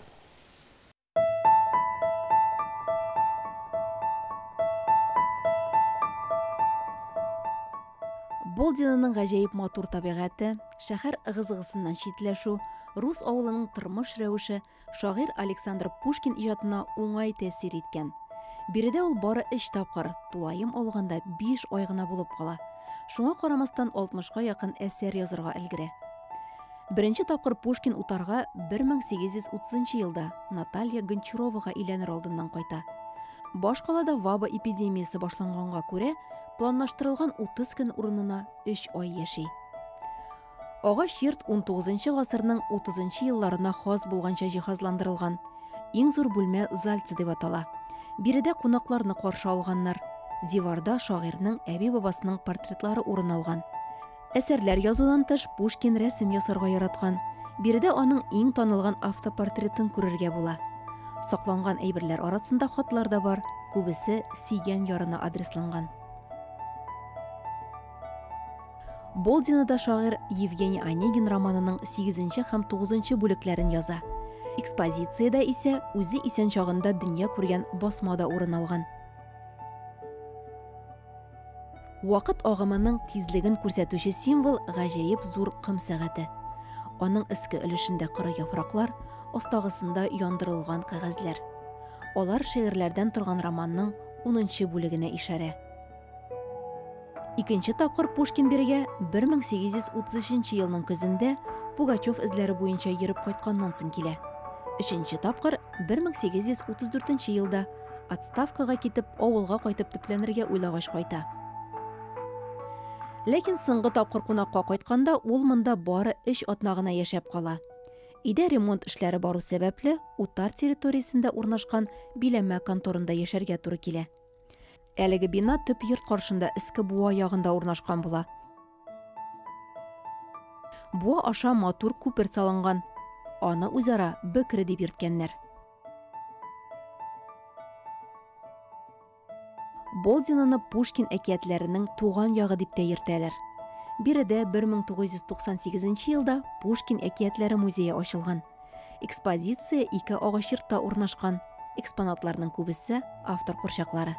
Болдиноның гаҗәеп матур табигате, шәһәр ыгы-зыгысыннан читләшү, рус авылының тормыш рәвеше шагыйрь Александр Пушкин иҗатына уңай тәэсир иткән. Биредә ул бары 3 тапкыр, тулаем алганда 5 ай гына булып кала. Шуңа карамастан 60-ка якын әсәр язырга өлгерә. Беренче тапкыр Пушкин утарга 1830 елда Наталья Гончаровага өйләнер алдыннан кайта. Башкалада ваба эпидемиясе башланганга күрә, планлаштырылган 30 көн урынына 3 ай яши. Агач йорт 19 гасырның 30 елларына хас булганча җиһазландырылган. Иң зур бүлмә зальца дип атала. Биредә кунакларны каршы алганнар. Диварда шагыйрьнең әби-бабасының портретлары урын алган. Әсәрләр язудан тыш Пушкин рәсем ясарга яраткан. Биредә аның иң танылган автопортретын күрергә була. Сакланган әйберләр арасында хатлар да бар, күбесе сөйгән ярына адресланган. Болдинода шагыйрь Евгений Онегин романының 8 һәм 9 бүлекләрен яза. Экспозициядә исә үзе исән чагында дөнья күргән басма да урын алган. Вакыт агымының тизлеген күрсәтүче символ гаҗәеп зур ком сәгате. Аның өске өлешендә коры яфраклар, астагысында яндырылган кәгазьләр. Алар шигырьләрдән торган романның 10 бүлегенә ишарә. Икенче тапкыр Пушкин бирегә 1833 елның көзендә Пугачев эзләре буенча йөреп кайтканнан соң килә. Өченче тапкыр 1834 елда отставкага китеп авылга кайтып төпләнергә уйлагач кайта. Ләкин соңгы тапкыр кунакка кайтканда ул монда бары 3 атна гына яшәп кала. Өйдә ремонт эшләре бару сәбәпле, утар территориясендә урнашкан биләмә конторында яшәргә туры килә. Әлеге бина төп йорт каршында эске буа ягында урнашкан була. Буа аша матур күпер салынган. Аны үзара бөкре дип йөрткәннәр. Болдиноны Пушкин әкиятләренең туган ягы дип тә йөртәләр. Биредә 1998 елда Пушкин әкиятләре музее ачылган. Экспозиция ике агач йортта урнашкан. Экспонатларның күбесе автор курчаклары.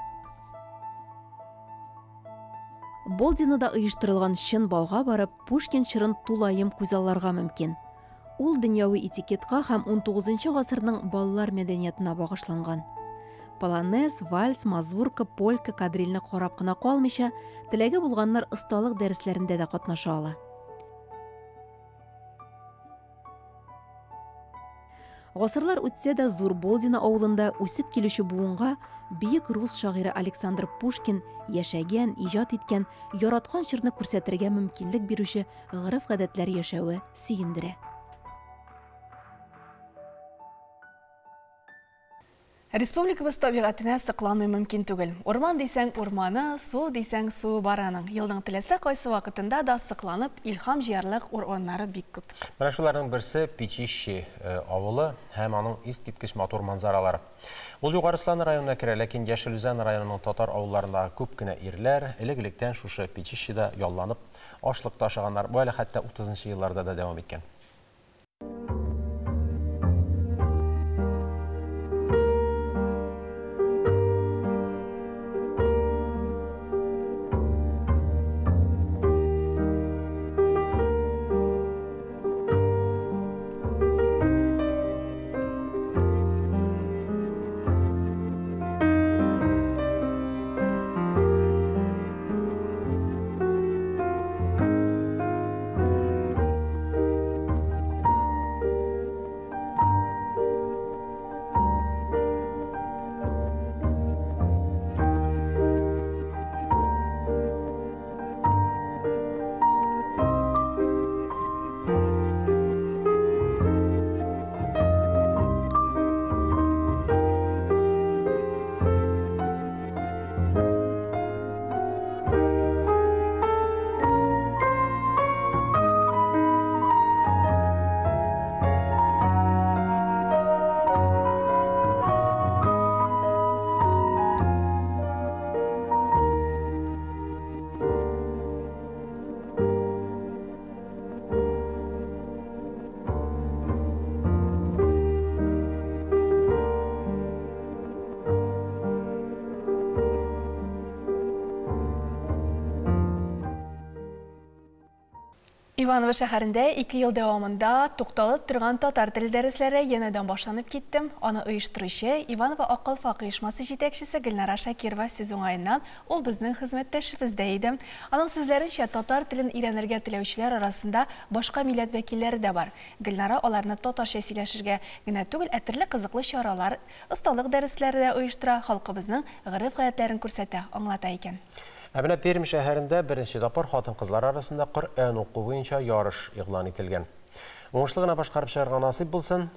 Болдинода оештырылган чын балга барып, Пушкин чорын тулаем күзалларга мөмкин. Ул дөньяви этикетка һәм 19 гасырның баллар мәдәниятына багышланган. Полонез, вальс, мазурка, полька, кадрильне карап кына калмыйча, теләге булганнар осталык дәресләрендә дә катнаша ала. Гасырлар үтсә дә Зур Болдино авылында үсеп килүче буынга бөек рус шагыйре Александр Пушкин яшәгән, иҗат иткән, яраткан чорны күрсәтергә мөмкинлек бирүче гореф-гадәтләр яшәве сөендерә. Республикабыз табигатенә сокланмый мөмкин түгел. Урман дисәң урманы, су дисәң суы бар аның. Елның теләсә кайсы вакытында да сокланып, илһам җыярлык урыннары бик күп. Менә шуларның берсе Печищи авылы һәм аның искиткеч матур манзаралары. Ул Югары Ослан районына керә, ләкин Яшел Үзән районының татар авылларындагы күп кенә ирләр элек-электән шушы Печищида ялланып, ашлык ташыганнар. Бу әле хәтта 30 елларда да дәвам иткән. Иваново шәһәрендә 2 ел дәвамында тукталып торган татар теле дәресләре янәдән башланып китте. Аны оештыручы Иваново Ак калфак оешмасы җитәкчесе Гөлнара Шакирова сүз уңаеннан ул безнең хезмәттәшебез дә иде. Аның сүзләренчә, татар телен өйрәнергә теләүчеләр арасында башка милләт вәкилләре дә бар. Гөлнара аларны татарча сөйләшергә генә түгел, ә төрле кызыклы чаралар, осталык дәресләре дә оештыра, халкыбызның гореф-гадәтләрен күрсәтә, аңлата икән. Ә менә Пермь шәһәрендә беренче тапкыр хатын-кызлар арасында Коръән уку буенча ярыш игълан ителгән. Уңышлы гына башкарып чыгарга насыйп булсын.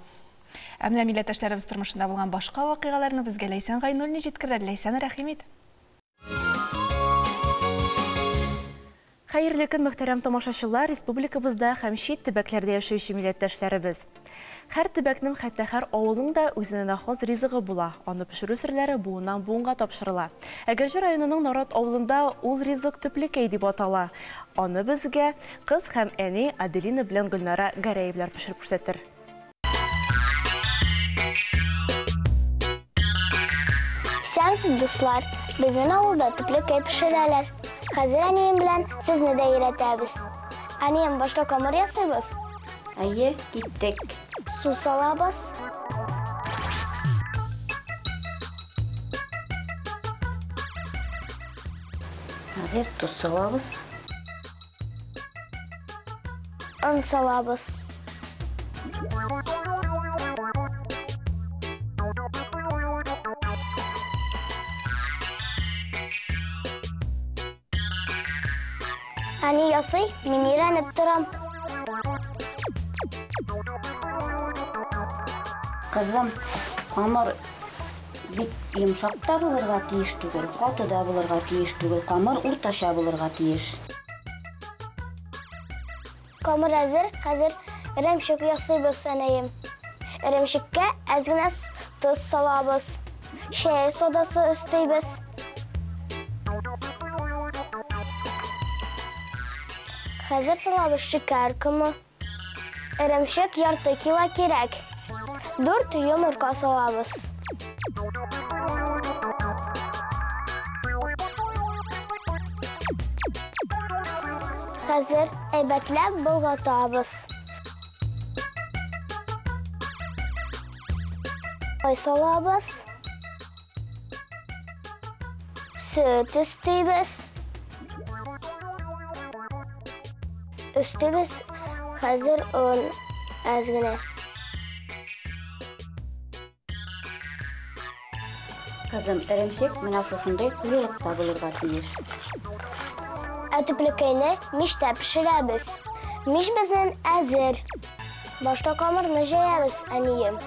Ә менә милләттәшләребез тормышында булган башка вакыйгаларны безгә Ләйсән Гайнуллина җиткерер. Ләйсән, рәхим ит. Хәерле көн, мөхтәрәм тамашачылар, республикабызда һәм чит төбәкләрдә яшәүче милләттәшләребез. Һәр төбәкнең, хәтта һәр авылның да үзенә хас ризыгы була. Аны пешерү серләре буыннан буынга тапшырыла. Әгерҗе районының Нарат авылында ул ризык төплекәй дип атала. Аны безгә кыз һәм әни Аделина белән Гөлнара Гәрәевләр пешереп күрсәтер. Исәнсез, дуслар! Безнең авылда төплекәй пешерәләр. Хәзер әнием белән сезне дә өйрәтәбез. Әнием, башта камыр ясыйбыз. Әйе, киттек. Су салабыз. Хәзер тоз салабыз. Он салабыз. Әни ясый, мин өйрәнеп торам. Кызым, камыр бик йомшак та булырга тиеш түгел, каты да булырга тиеш түгел, камыр уртача булырга тиеш. Камыр әзер, хәзер эремчек ясыйбыз, әнәем. Эремчеккә әз генә тоз салабыз, чәй содасы өстибез. Хәзер салабыз шикәр комы. Эремчек ярты кило кирәк. 4 йомырка салабыз. Хәзер әйбәтләп болгатабыз. Май салабыз. Сөт өстибез. Өстибез хәзер он әз генә. Кызым, эремчек менә шушындай куелыкта булырга тиеш. Ә төплекәйне мичтә пешерәбез. Мич безнең әзер. Башта камырны җәябез, әнием.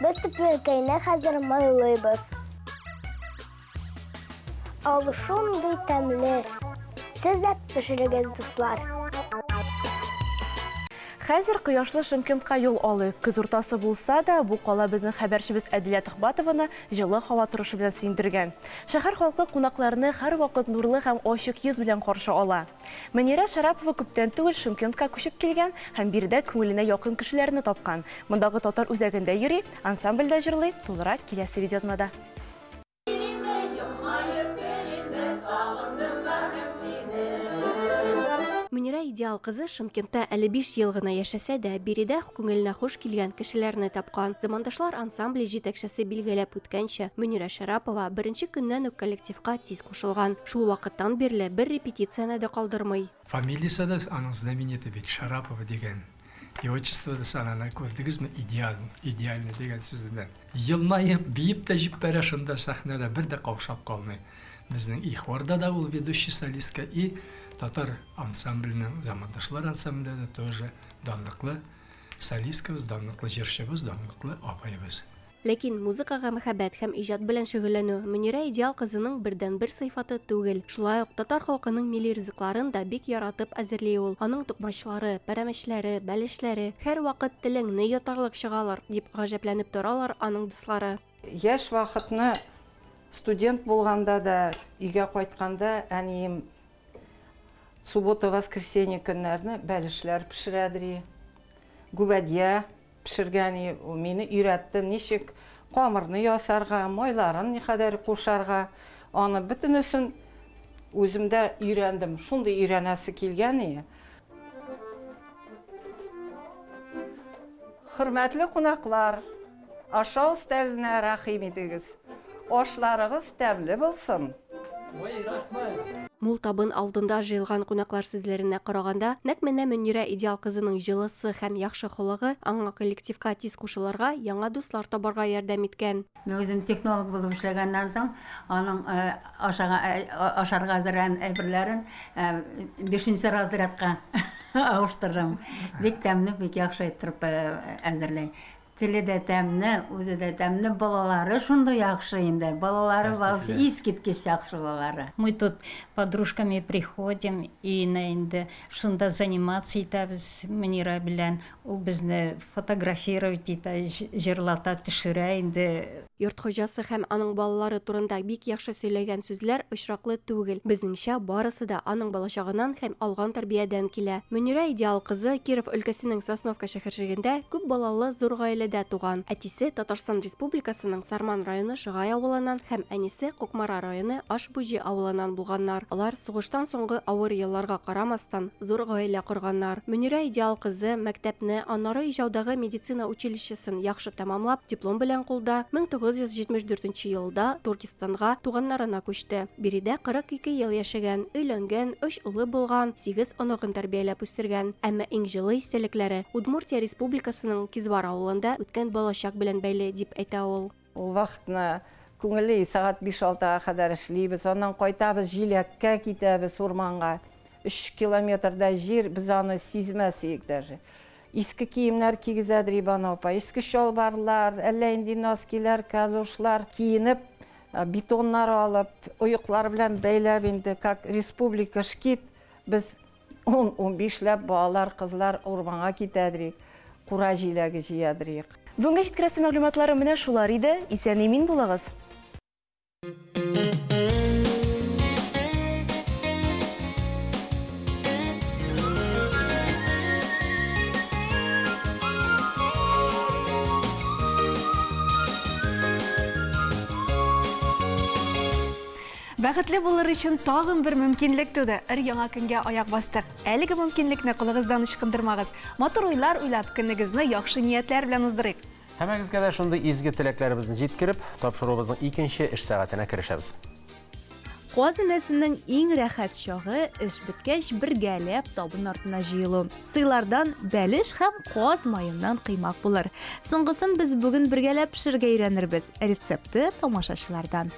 Без төплекәйне хәзер майлыйбыз. Ул шундый тәмле. Сез дә пешерегез, дуслар. Хәзер кояшлы Шымкентка юл алыйк. Көз уртасы булса да, бу кала безнең хәбәрчебез Әдилә Төхбатованы җылы һава торышы белән сөендергән. Шәһәр халкы кунакларны һәрвакыт нурлы һәм ачык йөз белән каршы ала. Мөнирә Шәрапова күптән түгел Шымкентка күчеп килгән һәм биредә күңеленә якын кешеләрне тапкан. Мондагы татар үзәгендә йөри, ансамбльдә җырлый. Тулырак киләсе видеоязмада. Мөнирә Идеал кызы Шымкентта әле 5 ел гына яшәсә дә, биредә күңеленә хуш килгән кешеләрне тапкан. Замандашлар ансамбле җитәкчесе билгеләп үткәнчә, Мөнирә Шәрапова беренче көннән үк коллективка тиз кушылган. Шул вакыттан бирле бер репетицияне дә калдырмый. Фамилиясе дә аның знаменитый бит, Шарапова дигән. И отчество да аны күрдегезме, идеаль, идеальный дигән сүздән. Елмаеп, биеп тә җибәрә шунда сәхнәдә, бер дә каушап калмый. Безнең и хорда да ул ведущий солистка, и татар ансамбленең, замандашлар ансамблендә дә тоже данлыклы солисткабыз, данлыклы җырчыбыз, данлыклы апаебыз. Ләкин музыкага мәхәббәт һәм иҗат белән шөгыльләнү Мөнирә Идеал кызының бердәнбер сыйфаты түгел. Шулай ук татар халкының милли ризыкларын да бик яратып әзерли ул. Аның токмачлары, пәрәмәчләре, бәлешләре һәрвакыт телеңне йотарлык чыгалар, дип гаҗәпләнеп торалар аның дуслары. Яшь вакытны студент булганда да, өйгә кайтканда әнием суббота, воскресенье көннәрне бәлешләр пешерәдер, гүбәдия пешергән, мине өйрәтте, ничек камырны ясарга, майларын никадәр кушарга. Аны бөтенесен үзем дә өйрәндем. Шундый өйрәнәсе килгән иде. Хөрмәтле кунаклар, ашау өстәленә рәхим итегез. Ашларыгыз тәмле булсын. Ой, рәхмәт. Мул табын алдында җыелган кунаклар сүзләренә караганда, нәкъ менә Мөнирә Идеал кызының җылысы һәм яхшы холыгы аңа коллективка тиз кушылырга, яңа дуслар табарга ярдәм иткән. Мин үзем технолог булып эшләгәннән соң, аның ашарга әзерләгән әйберләрен 5нче разрядка авыштырдым. Бик тәмле, бик яхшы итеп әзерләй. Теле дә тәмле, үзе дә тәмле, балалары шундый яхшы инде. Балалары вообще искиткеч яхшы балалары. Мы тут подружками приходим и инде шунда заниматься итәбез Мөнирә белән. Ул безне фотографировать итә, җырлата, төшерә инде. Йорт хуҗасы һәм аның балалары турында бик яхшы сөйләгән сүзләр очраклы түгел. Безнеңчә, барысы да аның балачагыннан һәм алган тәрбиядән килә. Мөнирә Идеал кызы Киров өлкәсенең Сосновка шәһәрчегендә күп балалы зур гаиләдә туган. Әтисе Татарстан Республикасының Сарман районы Шыгай авылыннан һәм әнисе Кукмара районы Ашбуҗи авылыннан булганнар. Алар сугыштан соңгы авыр елларга карамастан зур гаилә корганнар. Мөнирә Идеал кызы мәктәпне, аннары Ижаудагы медицина училищесын яхшы тәмамлап, диплом белән кулда 1974 елда Туркестанга туганнарына күчте. Биредә 42 ел яшәгән, өйләнгән, 3 улы булган, 8 оныгын тәрбияләп үстергән. Әмма иң җылы истәлекләре Удмуртия Республикасының Кизвар авылында үткән балачак белән бәйле, дип әйтә ул. Ул вакытны күңелле, сәгать 5-6-га кадәр эшлибез, аннан кайтабыз, җиләккә китәбез урманга. 3 километрда җир, без аны сизмәс идек даже. Иске киемнәр кигезәдер Ибан апа, иске чалбарлар, әллә инде носкилар, калошлар киенеп, бетоннар алып, оеклар белән бәйләп инде, как республика шкит, без 10-15ләп балалар, кызлар урманга китәдерик, кура җиләге җыядырык. Бүгенге җиткерәсе мәгълүматлары менә шулар иде. Исән-имин булыгыз. Бәхетле булыр өчен тагын бер мөмкинлек туды. Өр-яңа көнгә аяк бастык. Әлеге мөмкинлекне кулыгыздан ычкындырмагыз. Матур уйлар уйлап, көнегезне яхшы ниятләр белән уздырыйк. Һәммәгезгә дә шундый изге теләкләребезне җиткереп, тапшыруыбызның икенче эш сәгатенә керешәбез. Каз өмәсенең иң рәхәт чагы, эш беткәч, бергәләп табын артына җыелу. Сыйлардан бәлеш һәм каз маеннан коймак булыр. Соңгысын без бүген бергәләп пешерергә өйрәнербез. Рецепты тамашачылардан.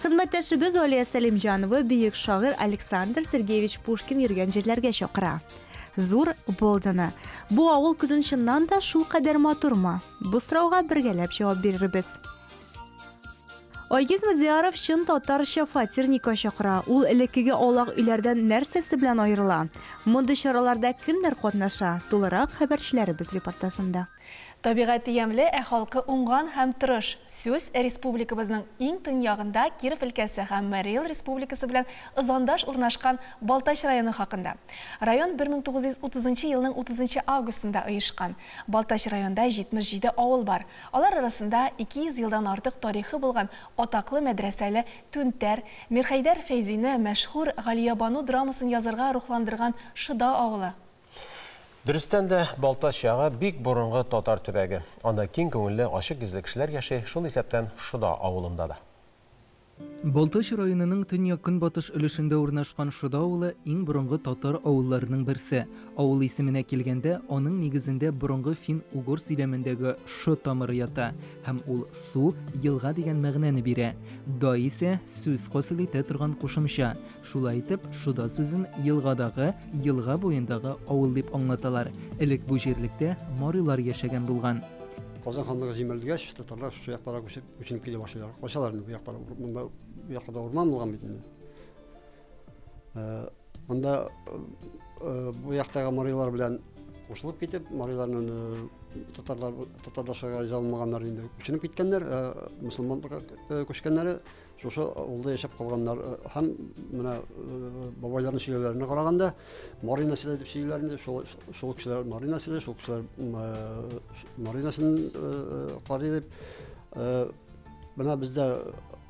Хезмәттәшебез Алия Сәлимҗанова бөек шагыйрь Александр Сергеевич Пушкин йөргән җирләргә чакыра. Зур Болдино. Бу авыл көзен чыннан да шулкадәр матурмы? Бу сорауга бергәләп җавап бирербез. Айгиз Мадияров чын татарча фатирникка чакыра. Ул элеккеге аулак өйләрдән нәрсәсе белән аерыла? Мондый чараларда кемнәр катнаша? Тулырак хәбәрчеләребез репортажында. Табигате ямьле, ә халкы уңган һәм тырыш. Сүз республикабызның иң төньягында Киров өлкәсе һәм Марий Эл Республикасы белән ызандаш урнашкан Балтач районы хакында. Район 1930 нчы елның 30 нчы августында оешкан. Балтач районында 77 авыл бар. Алар арасында 200 елдан артык тарихы булган атаклы мәдрәсәле Түнтәр, Мирхәйдәр Фәйзине мәшһүр Галиябану драмасын язарга рухландырган Шода авылы. Дөрестән дә, Балтач ягы бик борынгы татар төбәге. Анда киң күңелле, ачык йөзле кешеләр яши, шул исәптән Шода авылында да. Балтач районының төньяк-көнбатыш өлешендә урнашкан Шода авылы иң борынгы татар авылларының берсе. Авыл исеменә килгәндә, аның нигезендә борынгы фин-угор сөйләмендәге шы тамыры ята һәм ул су, елга дигән мәгънәне бирә. Да исә сүз хасил итә торган кушымча. Шулай итеп, Шода сүзен елгадагы, елга буендагы авыл дип аңлаталар. Элек бу җирлектә марилар яшәгән булган. Казан ханлыгы җимерелгәч, татарлар шушы якларга күчеп, күченеп килә башлыйлар. Качалар инде бу яклар, монда бу якларда урман булган бит инде. Монда бу яктагы марилар белән кушылып китеп, мариларның татарлар татарлашырга риза булмаганнар инде күченеп киткәннәр, мөселманлыкка күчкәннәре Шушы авылда яшәп калганнар һәм менә бабайларның сөйләүләренә караганда, Мари нәселе дип сөйлиләр инде, шул шул кешеләр Мари нәселе, шул кешеләр Мари нәселен карый дип. Менә бездә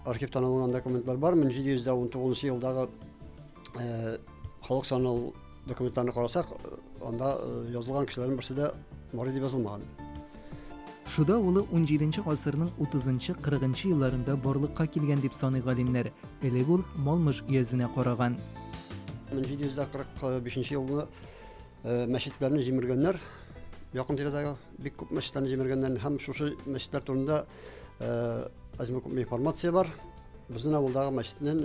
архивтан алынган документлар бар. 1719 елдагы халык саны Документларны карасак, анда язылган кешеләрнең берсе дә Мари дип язылмаган. Шода авылы унҗиденче гасырның утызынчы-кырыгынчы елларында барлыкка килгән дип саный галимнәр. Элек ул Малмыж өязенә караган. 1745 елны мәчетләрне җимергәннәр. Якын тирәдәге бик күп мәчетләрне җимергәннәр һәм шушы мәчетләр турында әзме-күпме информация бар. Безнең авылдагы мәчетнең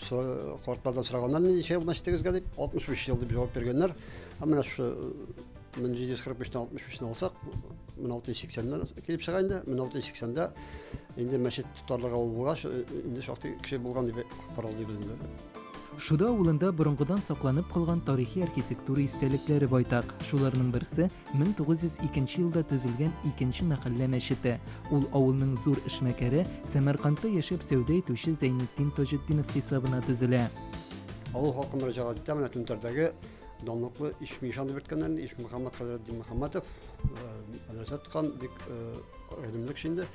Картлардан сораганнар, ничә ел мәчетегезгә дип, 65 ел дип җавап биргәннәр. Һәм менә шушы 1745-тән 65-не алсак, 1680-нән килеп чыга инде. 1680-дә инде мәчет тотарлык авыл булгач, инде шактый кеше булган дип фаразлыйбыз инде. Шуда авылында борынгыдан сакланып калган тарихи архитектура истәлекләре байтак. Шуларның берсе, 1902 елда төзелгән икенче мәхәллә мәчете. Ул авылның зур эшмәкәре, Сәмәркандта яшәп сәүдә итүче Зәйнетдин Таҗетдинов хисабына төзелә. Авыл халкы мөрәҗәгать итә, менә Түнтәрдәге данлыклы Ишмишан дип йөрткәннәр инде, Ишмөхәммәт хәзрәт Динмөхәммәтов, мәдрәсә тоткан, бик гыйлемле кеше инде.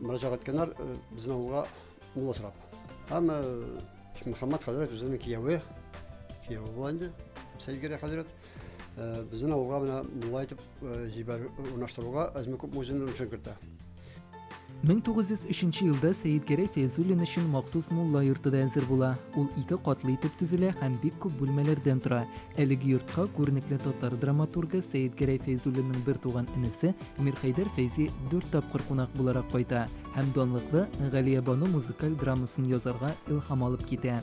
Мөрәҗәгать иткәннәр безнең авылга мулла сорап. Һәм Ишмөхәммәт хәзрәт үзенең кияве, кияве була инде, Сәйдгәрәй хәзрәт. Безнең авылга менә мулла итеп җибәр урнаштыруга әзме-күпме үзенең өлешен кертә. 1903 елда Сәетгәрәй Фәйзуллин өчен махсус мулла йорты да әзер була. Ул ике катлы итеп төзелә һәм бик күп бүлмәләрдән тора. Әлеге йортка күренекле татар драматургы Сәетгәрәй Фәйзуллинның бертуган энесе Мирхәйдәр Фәйзи дүрт тапкыр кунак буларак кайта һәм данлыклы Галиябану музыкаль драмасын язарга илһам алып китә.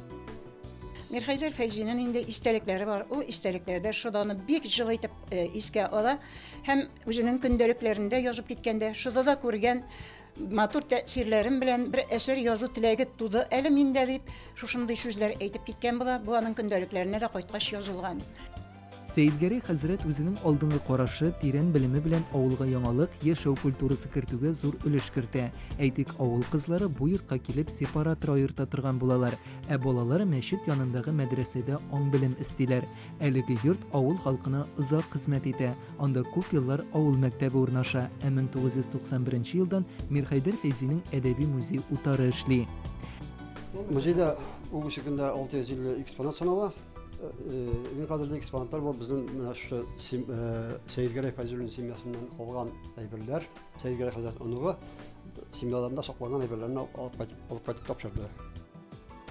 Мирхәйдәр Фәйзинең инде истәлекләре бар. Ул истәлекләрдә Шоданы бик җылы итеп искә ала һәм үзенең көндәлекләрендә язып киткәндә, Шодада күргән матур тәэсирләрем белән бер әсәр язу теләге туды әле миндә, дип, шушындый сүзләр әйтеп киткән була. Бу аның көндәлекләренә дә кайткач язылган. Сәетгәрәй хәзрәт үзенең алдынгы карашы, тирән белеме белән авылга яңалык, яшәү культурасы кертүгә зур өлеш кертә. Әйтик, авыл кызлары бу йортка килеп сепаратор аерта торган булалар, ә балалар мәчет янындагы мәдрәсәдә аң-белем эстиләр. Әлеге йорт авыл халкына озак хезмәт итә, анда күп еллар авыл мәктәбе урнаша, ә 1991 елдан Мирхәйдәр Фәйзинең әдәби музей-утары эшли. Музейда бүгенге көндә 650 экспонат санала. Иң кадерле экспонатлар бу безнең менә шушы Сәетгәрәй Фәйзуллин семьясыннан калган әйберләр. Сәетгәрәй хәзрәт оныгы семьяларында сакланган әйберләрне алып кайтып тапшырды.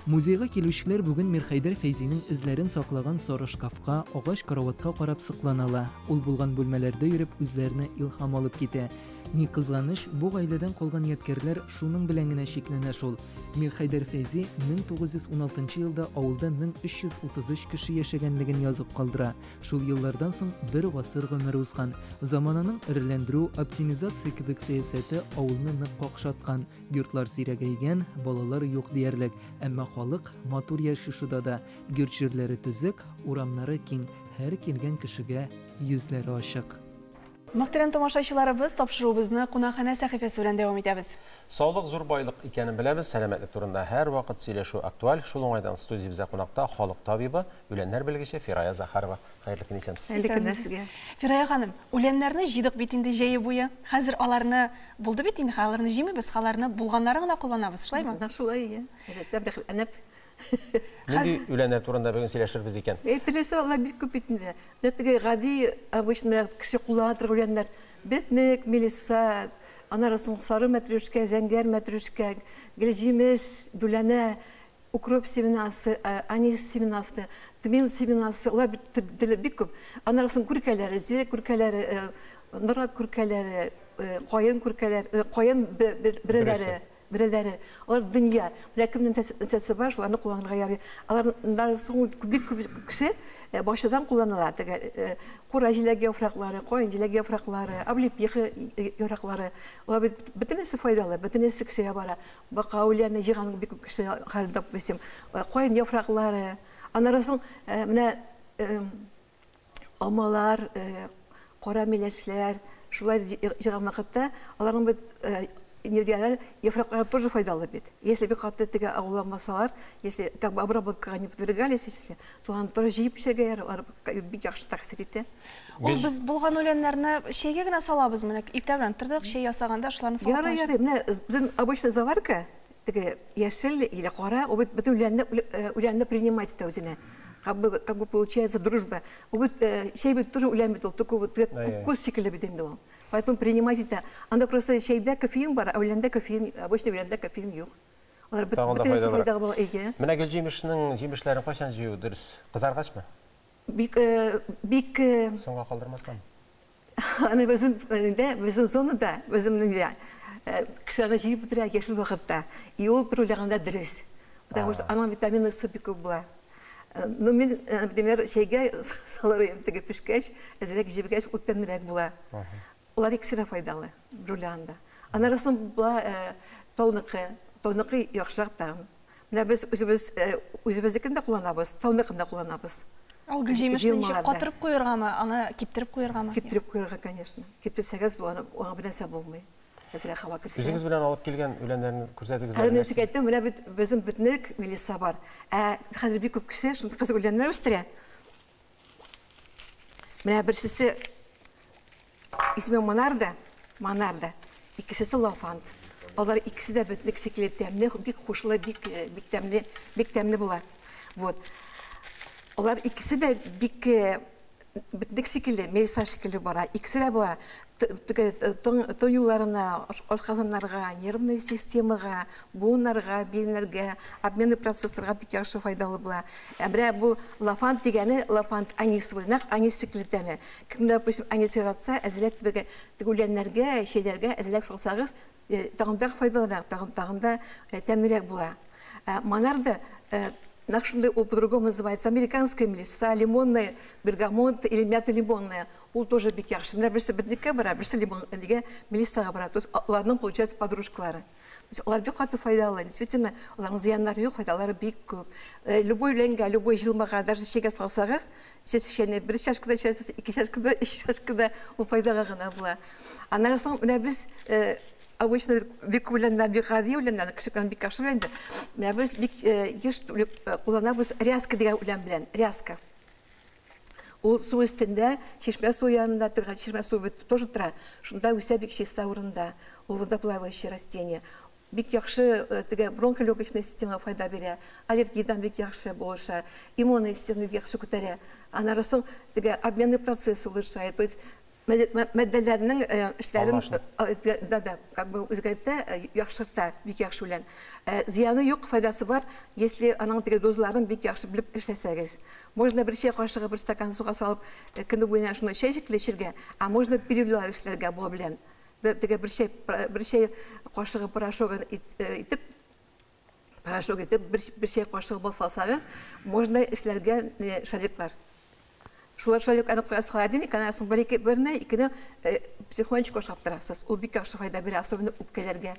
Музейга килүчеләр бүген Мирхәйдәр Фәйзинең эзләрен саклаган сары шкафка, агач караватка карап соклана ала. Ул булган бүлмәләрдә йөреп үзләренә илһам алып китә. Ни кызганыч, бу гаиләдән калган ядкәрләр шуның белән генә чикләнә шул. Мирхәйдәр Фәйзи 1916 елда авылда 1333 кеше яшәгәнлеген язып калдыра. Шул еллардан соң бер гасыр гомер узган. Замананың эреләндерү, оптимизация кебек сәясәте авылны нык какшаткан. Йортлар сирәгәйгән, балалар юк диярлек. Әмма халык матур яши шуда да. Йорт-җирләре төзек, урамнары киң, һәр килгән кешегә йөзләре ачык. Мөхтәрәм тамашачыларыбыз, тапшыруыбызны кунакханә сәхифәсе белән дәвам итәбез. Саулык зур байлык икәнен беләбез, сәламәтлек турында һәрвакыт сөйләшү актуаль. Шул уңайдан студиябездә кунакта халык табибы, үләннәр белгече Фирая Захарова. Хәерле көн, исәнмесез. Хәерле көннәр сезгә. Фирая ханым, үләннәрне җыйдык бит инде җәе буе. Хәзер аларны булды бит инде, аларны җыймыйбыз, аларны булганнарын гына кулланабыз, шулаймы? Нәкъ шулай, ие. Рәтләп, рәхәтләнеп. Нинди үләннәр турында бүген сөйләшербез икән? Төрлесе алар бик күп бит инде. Менә теге гади, обычно кеше куллана торган үләннәр. Бетнек, мелисса, аннары соң сары мәтрүшкә, зәңгәр мәтрүшкә, гөлҗимеш, дүләнә, укроп семенасы, анис семенасы, тмин семенасы, алар бит бик күп. Аннары соң күркәләре, зирек күркәләре, нарат күркәләре, каен күркәләре, каен береләре. Береләре, алар дөнья. Менә кемнең нәсәсе бар, шуларны кулланырга ярый. Алар соң бик күп кеше бакчадан кулланыла. Теге кура җиләге яфраклары, каен җиләге яфраклары, облепиха яфраклары. Алар бит бөтенесе файдалы, бөтенесе кешегә бара. Бака үләне җыйган бик күп кеше хәл допустим. Каен яфраклары. Аннары соң менә алмалар, кара миләшләр, шулай җыйган вакытта аларның бит энергияләр, яфраклары тоже файдалы бит. Если бик каты теге агуланмасалар, если как бы обработкага не подвергались, если, то аны тоже җыеп эчәргә ярый, алар бик яхшы тәэсир итә. Ул без булган үләннәрне чәйгә генә салабыз, менә иртә белән тордык, чәй ясаганда шуларны салып. Ярый, ярый, менә безнең обычная заварка, теге яшел или кара, ул бит бөтен үләнне принимать итә үзенә. Как бы получается дружба. Ул бит чәй бит тоже үлән бит ул, только вот күз шикелле бит инде ул. Поэтому принимать это. Анда просто чәйдә кофеин бар, ә үләндә кофеин, обычно үләндә кофеин юк. Алар бөтенесе файдалы була, әйе. Менә гөлҗимешнең җимешләрен кайчан җыю дөрес? Кызаргачмы? Бик, бик соңга калдырмастан. Аны безнең инде, безнең зонада, безнең инде кешеләрне җыеп бетерә яшел вакытта. И ул бер уйлаганда дөрес. Потому что аның витамины С бик күп була. Ну, мин, например, чәйгә салыр идем, теге пешкәч, әзрәк җебегәч, ут тәмлерәк була. Алар икесе дә файдалы, бер уйлаганда. Аннары соң була тауныкы, тауныкы яхшырак тагын. Менә без үзебез үзебезнекен дә кулланабыз, тауныкын да кулланабыз. Ул гөлҗимешне ничек катырып куяргамы, аны киптереп куяргамы? Киптереп куярга, конечно. Киптерсәгез, аңа бер нәрсә булмый. Әзрәк һава керсә. Үзегез белән алып килгән үләннәрне күрсәтегез. Хәзер мин сезгә әйттем, менә бит безнең бөтнек мелисса бар. Ә хәзер бик күп кеше шундый кызык үләннәр үстерә. Менә берсесе исеме Монарда, Монарда. Икесесе Лафант. Алар икесе дә бөтнек шикелле тәмле, бик хушлы, бик бик тәмле, бик тәмле була. Вот. Алар икесе дә бик бөтнек шикелле, мелисса шикелле бара. Икесе дә була. Тын юлларына, ашказаннарга, нервный системага, буыннарга, биленнәргә, обменный процессларга бик яхшы файдалы була. Ә менә бу лафант дигәне, лафант анисовый, нәкъ анис шикелле тәме. Кем, допустим, анис яратса, әзрәк теге үләннәргә, чәйләргә әзрәк салсагыз, тагын да файдалырак, тагын да тәмлерәк була. Монарда нәкъ шундый, ул по-другому называется, американская мелисса, лимонная, бергамот или мята лимонная. Ул тоже бик яхшы. Менә берсе бөтнеккә бара, берсе лимон, нигә мелиссага бара. То есть аларның получается подружкалары. Алар бик каты файдалы. Действительно, аларның зыяннары юк, файдалары бик күп. Любой үләнгә, любой җылмага, даже чәйгә салсагыз, сез чәйне бер чашкада эчәсез, ике чашкада, өч чашкада, ул файдага гына була. Аннан соң менә без обычно бик күп үләннәр, бик гади үләннәр, кеше белән бик яхшы белә инде. Менә без бик еш кулланабыз ряска дигән үлән белән, ряска. Ул су өстендә, чишмә суы янында торган, чишмә суы бит тоже тора. Шунда үсә бик чиста урында. Ул водоплавающее растение. Бик яхшы теге бронхолегочная системага файда бирә, аллергиядан бик яхшы булыша, иммунный системаны бик яхшы күтәрә. Аннары соң теге обменный процесс улучшает, то есть матдәләрнең эшләрен да, да, как бы үзгәртә, яхшырта, бик яхшы үлән. Зыяны юк, файдасы бар, если аның теге дозаларын бик яхшы белеп эшләсәгез. Можно бер чәй кашыгы бер стакан суга салып, көне буена шуны чәй шикелле эчәргә, а можно переливлар эшләргә була белән. Теге бер чәй кашыгы порошогын итеп, порошок итеп, бер чәй кашыгы бал салсагыз, можно эшләргә шариклар. Шулар шарикларны куясыз холодильник, аннан соң бер ике, берне, икене потихонечку ашап торасыз. Ул бик яхшы файда бирә, особенно үпкәләргә.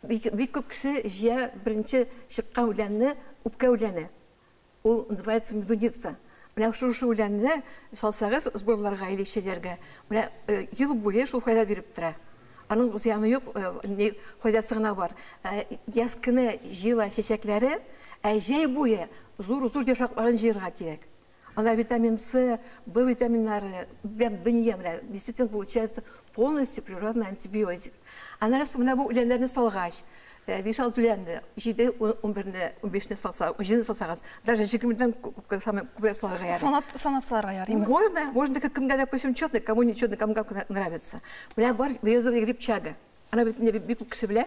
Бик, бик күп кеше җыя беренче чыккан үләнне, үпкә үләне. Ул называется медуница. Менә шушы үләнне салсагыз сборларга или чәйләргә, менә ел буе шул файда биреп тора. Аның зыяны юк, файдасы гына бар. Яз көне җыела чәчәкләре, ә җәй буе зур-зур яфракларын җыярга кирәк. Анда витамин С, В витаминнары, прям дөнья менә, действительно получается полностью природный антибиотик. Аннары соң менә бу үләннәрне салгач, 5-6 үләнне, 7, 11-не, 15-не салса, 17-не салсагыз, даже 20-дән самый күбрәк салырга ярый. Санап, санап салырга ярыймы? Можно, можно кемгә, допустим, четно, кому не четно, кому как нравится. Менә бар березовый грибчага. Ана бит инде бик күп кеше белә.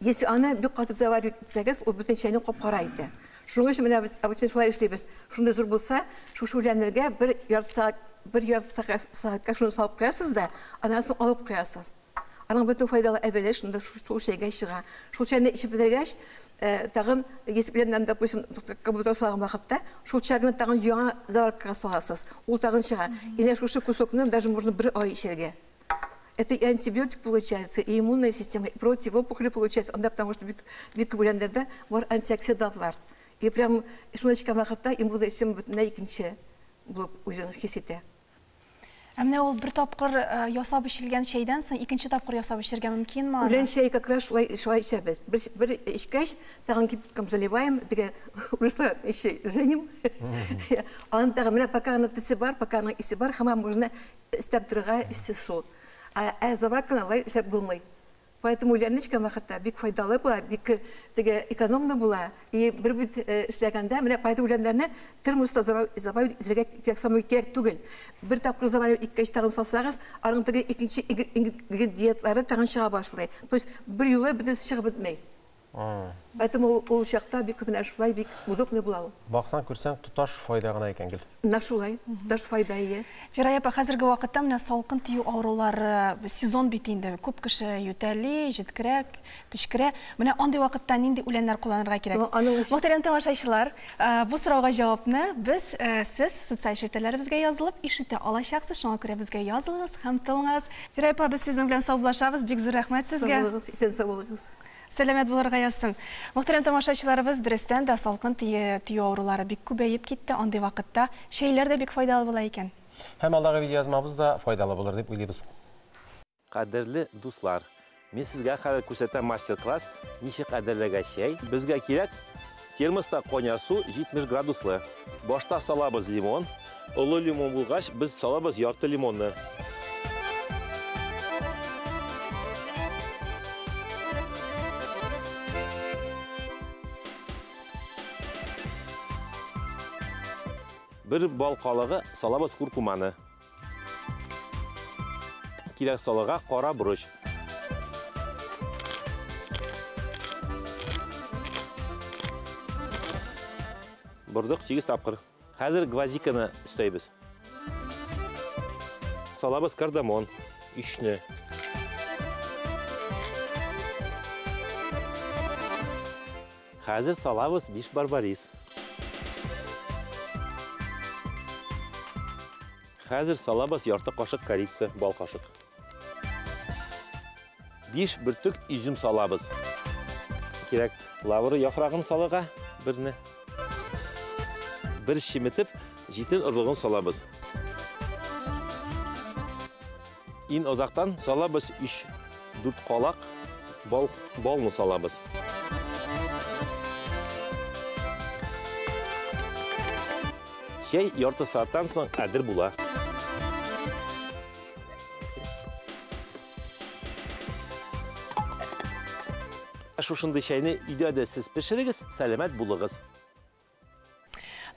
Если аны бик каты заваривать итсәгез, ул бөтен чәйне кап-кара итә. Шуның өчен менә без обычно шулай эшлибез. Шундый зур булса, шушы үләннәргә бер ярты сәгать, бер ярты сәгатькә шуны салып куясыз да, аннан соң алып куясыз. Аның бөтен файдалы әйберләре шунда шул чәйгә чыга. Шул чәйне эчеп бетергәч, тагын, если белән, допустим, как будто салган вакытта, шул чәйне тагын яңа заваркага саласыз. Ул тагын чыга. Или шушы кусокны даже можно бер ай эчәргә. Это и антибиотик получается, и иммунная система, и противоопухоли получается. Анда потому что бик, бик күп үләннәрдә бар антиоксидантлар. И прям шуны эчкән вакытта иммунная система бөтенләй икенче булып үзен хис итә. Ә менә ул бер тапкыр ясап эчелгән чәйдән соң икенче тапкыр ясап эчәргә мөмкинме аны? Үлән чәй как раз шулай, шулай эчәбез. Бер, бер эчкәч, тагын кипятком заливаем, теге урыслар еще женим. Аны тагын менә пока аның төсе бар, пока аның исе бар, һаман можно өстәп торырга эссе су. Ә заварканы алай эшләп булмый. Поэтому үләнне эчкән вакытта бик файдалы була, бик теге экономно була. И бер бит эшләгәндә, менә поэтому үләннәрне термоста заваривать итәргә кирәк, самый кирәк түгел. Бер тапкыр заваривать иткәч тагын салсагыз, аның теге икенче ингредиентлары тагын чыга башлый. То есть бер юлы бөтенесе чыгып бетмей. Поэтому ул чакта бик менә шулай бик удобный була ул. Баксаң, күрсәң, тоташ файда гына икән гел. Менә шулай, тоташ файда ия. Фирая апа, хәзерге вакытта менә салкын тию авырулары сезон бит инде. Күп кеше ютәли, җиткерә, тишкерә. Менә андый вакытта нинди үләннәр кулланырга кирәк? Ну, аның өчен Мөхтәрәм тамашачылар, бу сорауга җавапны без сез социаль челтәрләребезгә язылып ишетә алачаксыз. Шуңа күрә безгә язылыгыз һәм тыңлагыз. Фирая апа, без сезнең белән саубуллашабыз. Бик зур рәхмәт сезгә. Сау булыгыз, исән сау булыгыз. Сәламәт булырга язсын. Мөхтәрәм тамашачыларыбыз, дөрестән дә салкын тию авырулары бик күбәеп китте. Андый вакытта чәйләр дә бик файдалы була икән. Һәм алдагы видеоязмабыз да файдалы булыр дип уйлыйбыз. Кадерле дуслар, мин сезгә хәзер күрсәтәм мастер-класс, ничек әзерләргә чәй. Безгә кирәк термоста кайнар су 70 градуслы. Башта салабыз лимон. Олы лимон булгач, без салабыз ярты лимонны. Бер бал калыгы салабыз куркуманы. Кирәк салырга кара борыч. Бордык 8 тапкыр. Хәзер гвоздиканы өстәйбез. Салабыз кардамон, 3-не. Хәзер салабыз 5 барбарис. Хәзер салабыз ярты кашык корица, бал кашык. 5 бөртек изюм салабыз. Кирәк лавр яфрагын салырга берне. Бер чеметеп җитен орлыгын салабыз. Иң озактан салабыз 3-4 калак балны салабыз. Чәй ярты сәгатьтән соң әзер була. Шушындый чәйне өйдә дә сез пешерегез, сәламәт булыгыз.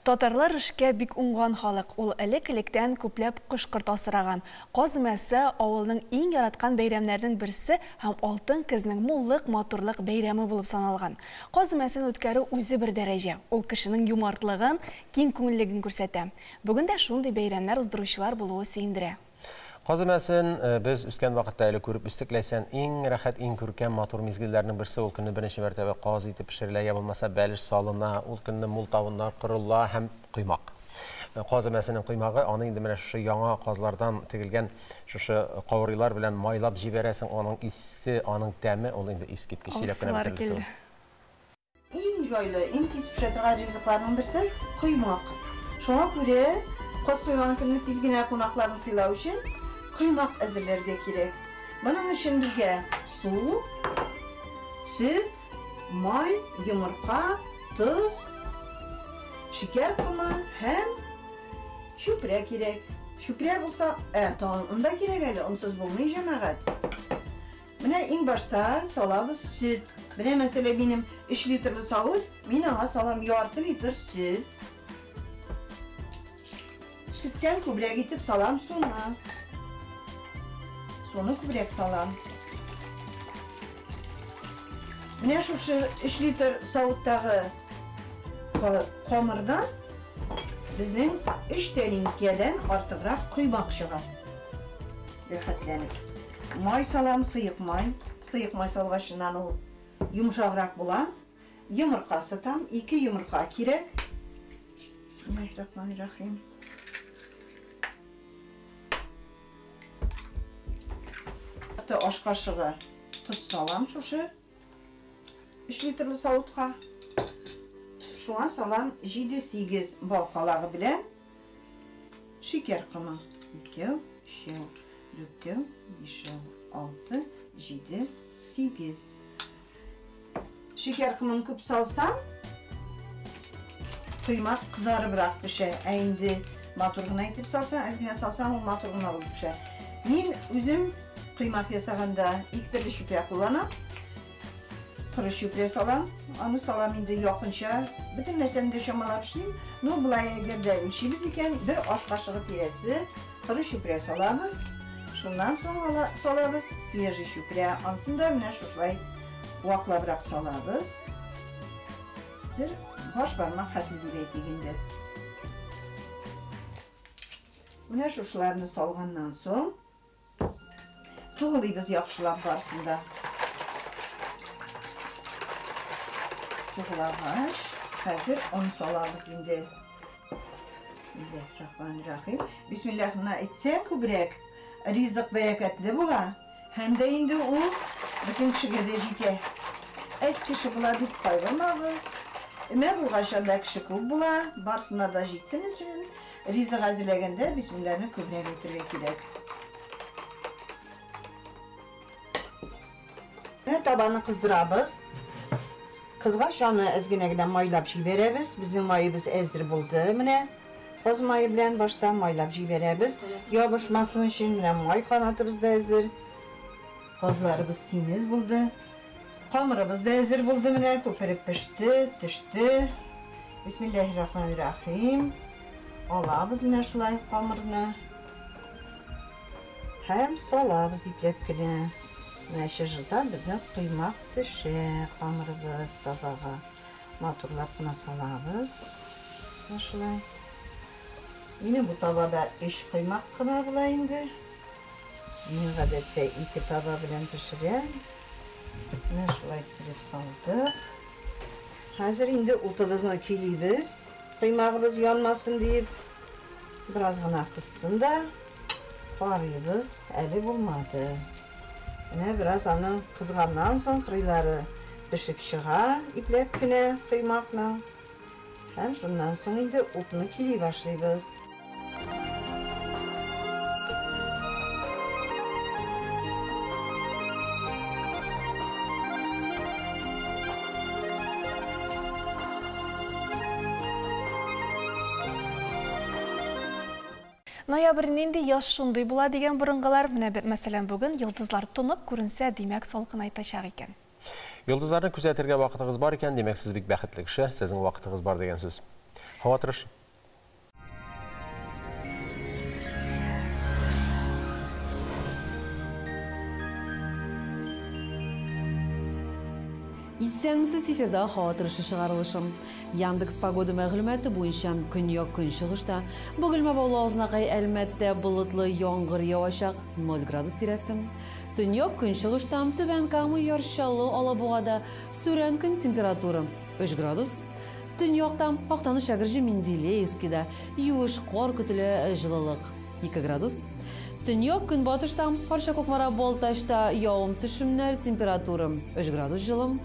Татарлар эшкә бик уңган халык. Ул элек-электән күпләп кош-корт асраган. Каз өмәсе авылның иң яраткан бәйрәмнәренең берсе һәм алтын көзнең муллык, матурлык бәйрәме булып саналган. Каз өмәсен үткәрү үзе бер дәрәҗә. Ул кешенең юмартлыгын, киң күңеллеген күрсәтә. Бүген дә шундый бәйрәмнәр уздыручылар булуы сөендерә. Каз өмәсен без үскән вакытта әле күреп үстек, ләйсән иң рәхәт, иң күркәм, матур мизгелләрнең берсе ул көнне беренче мәртәбә каз итеп пешерелә, я булмаса бәлеш салына, ул көнне мул табыннар корыла һәм коймак. Каз өмәсенең коймагы, аны инде менә шушы яңа казлардан тегелгән шушы каурыйлар белән майлап җибәрәсең, аның исе, аның тәме, ул инде искиткеч сөйләп кенә бетерерлек түгел. Иң җайлы, иң тиз пешә торган ризыкларның берсе коймак. Шуңа күрә каз суйган көнне тиз генә кунакларны сыйлау өчен коймак әзерләргә кирәк. Моның өчен безгә су, сөт, май, йомырка, тоз, шикәр комы һәм чүпрә кирәк. Чүпрә булса, тагын он да кирәк әле, онсыз булмый, җәмәгать. Менә иң башта салабыз сөт. Менә мәсәлән, минем 3 литрлы савыт, мин аңа салам ярты литр сөт. Сөттән күбрәк итеп салам суны. Суны күбрәк салам. Менә шушы 3 литр савыттагы камырдан безнең 3 тәлинкәдән артыграк коймак чыга. Рәхәтләнеп. Май салам, сыек май. Сыек май салгачыннан ул йомшаграк була. Йомырка сытам, 2 йомырка кирәк. Бисмиллахир-рахманир-рахим. Аш кашыгы тоз салам шушы 3 литрлы савытка. Шуңа салам 7-8 бал калагы белән шикәр комы. 2, 3, 4, 5, 6, 7, 8. Шикәр комын күп салсам, коймак кызарыбрак пешә. Ә инде матур гына итеп салсаң, әз генә салсаң, ул матур гына булып пешә. Мин үзем коймак ясаганда ике төрле чүпрә кулланам. Коры чүпрә салам, аны салам инде якынча, бөтен нәрсәне дә чамалап эшлим. Ну, болай әгәр дә үлчибез икән, бер аш кашыгы тирәсе коры чүпрә салабыз. Шуннан соң салабыз свежий чүпрә. Анысын да менә шушылай ваклабрак салабыз. Бер баш бармак хәтле дип әйтик инде. Менә шушыларны салганнан соң тугылыйбыз яхшылап барысын да. Тугылагач, хәзер он салабыз инде. Бисмиллахир-рахманир-рахим. Бисмиллахны әйтсәң күбрәк, ризык бәрәкәтле була. Һәм дә инде ул бөтен кешегә дә җитә. Әз кеше була дип кайгырмагыз. Өмә булгач, анда кеше күп була. Барысына да җитсен өчен ризык әзерләгәндә бисмиллахны күбрәк әйтергә кирәк. Менә табаны кыздырабыз. Кызгач аны әз генә генә майлап җибәрәбез. Безнең маебыз әзер булды. Менә каз мае белән башта майлап җибәрәбез. Ябышмасын өчен менә май канатыбыз да әзер. Казларыбыз симез булды. Камырыбыз да әзер булды. Менә күпереп пеште, төште. Бисмиллахир-рахманир-рахим. Алабыз менә шулай камырны. Һәм салабыз ипләп кенә. Менә чыжылдан безнең коймак төшә камырыбыз табага. Матурлап кына салабыз. Менә шулай. Минем бу табада 3 коймак кына була инде. Мин гадәттә 2 таба белән пешерәм. Менә шулай итеп салдык. Хәзер инде утыбызны көйлибез. Коймагыбыз янмасын дип, бераз гына кызсын да карыйбыз. Әле булмады. Менә бераз аның кызганнан соң кырыйлары пешеп чыга, ипләп кенә коймакның. Һәм шуннан соң инде утны көйли башлыйбыз. Ноябрь нинди, яз шундый була дигән борынгылар. Менә, мәсәлән, бүген йолдызлар тонык күренсә, димәк, салкынайтачак икән. Йолдызларны күзәтергә вакытыгыз бар икән, димәк, сез бик бәхетле кеше, сезнең вакытыгыз бар дигән сүз. Һава торышы. Исәнмесез, эфирда һава торышы чыгарылышы. Яндекс Погода мәгълүматы буенча көньяк көнчыгышта Бөгелмә, Баулы, Азнакай, Әлмәттә болытлы, яңгыр явачак, 0 градус тирәсе. Төньяк көнчыгышта Түбән Кама, Яр Чаллы, Алабугада сүрән көн, температура 3 градус. Төньякта Актаныш, Әгерҗе, Менделеевскида юеш кар көтелә, җылылык 2 градус. Төньяк көнбатышта Арча, Кукмара, Балтачта явым-төшемнәр, температура 3 градус җылы.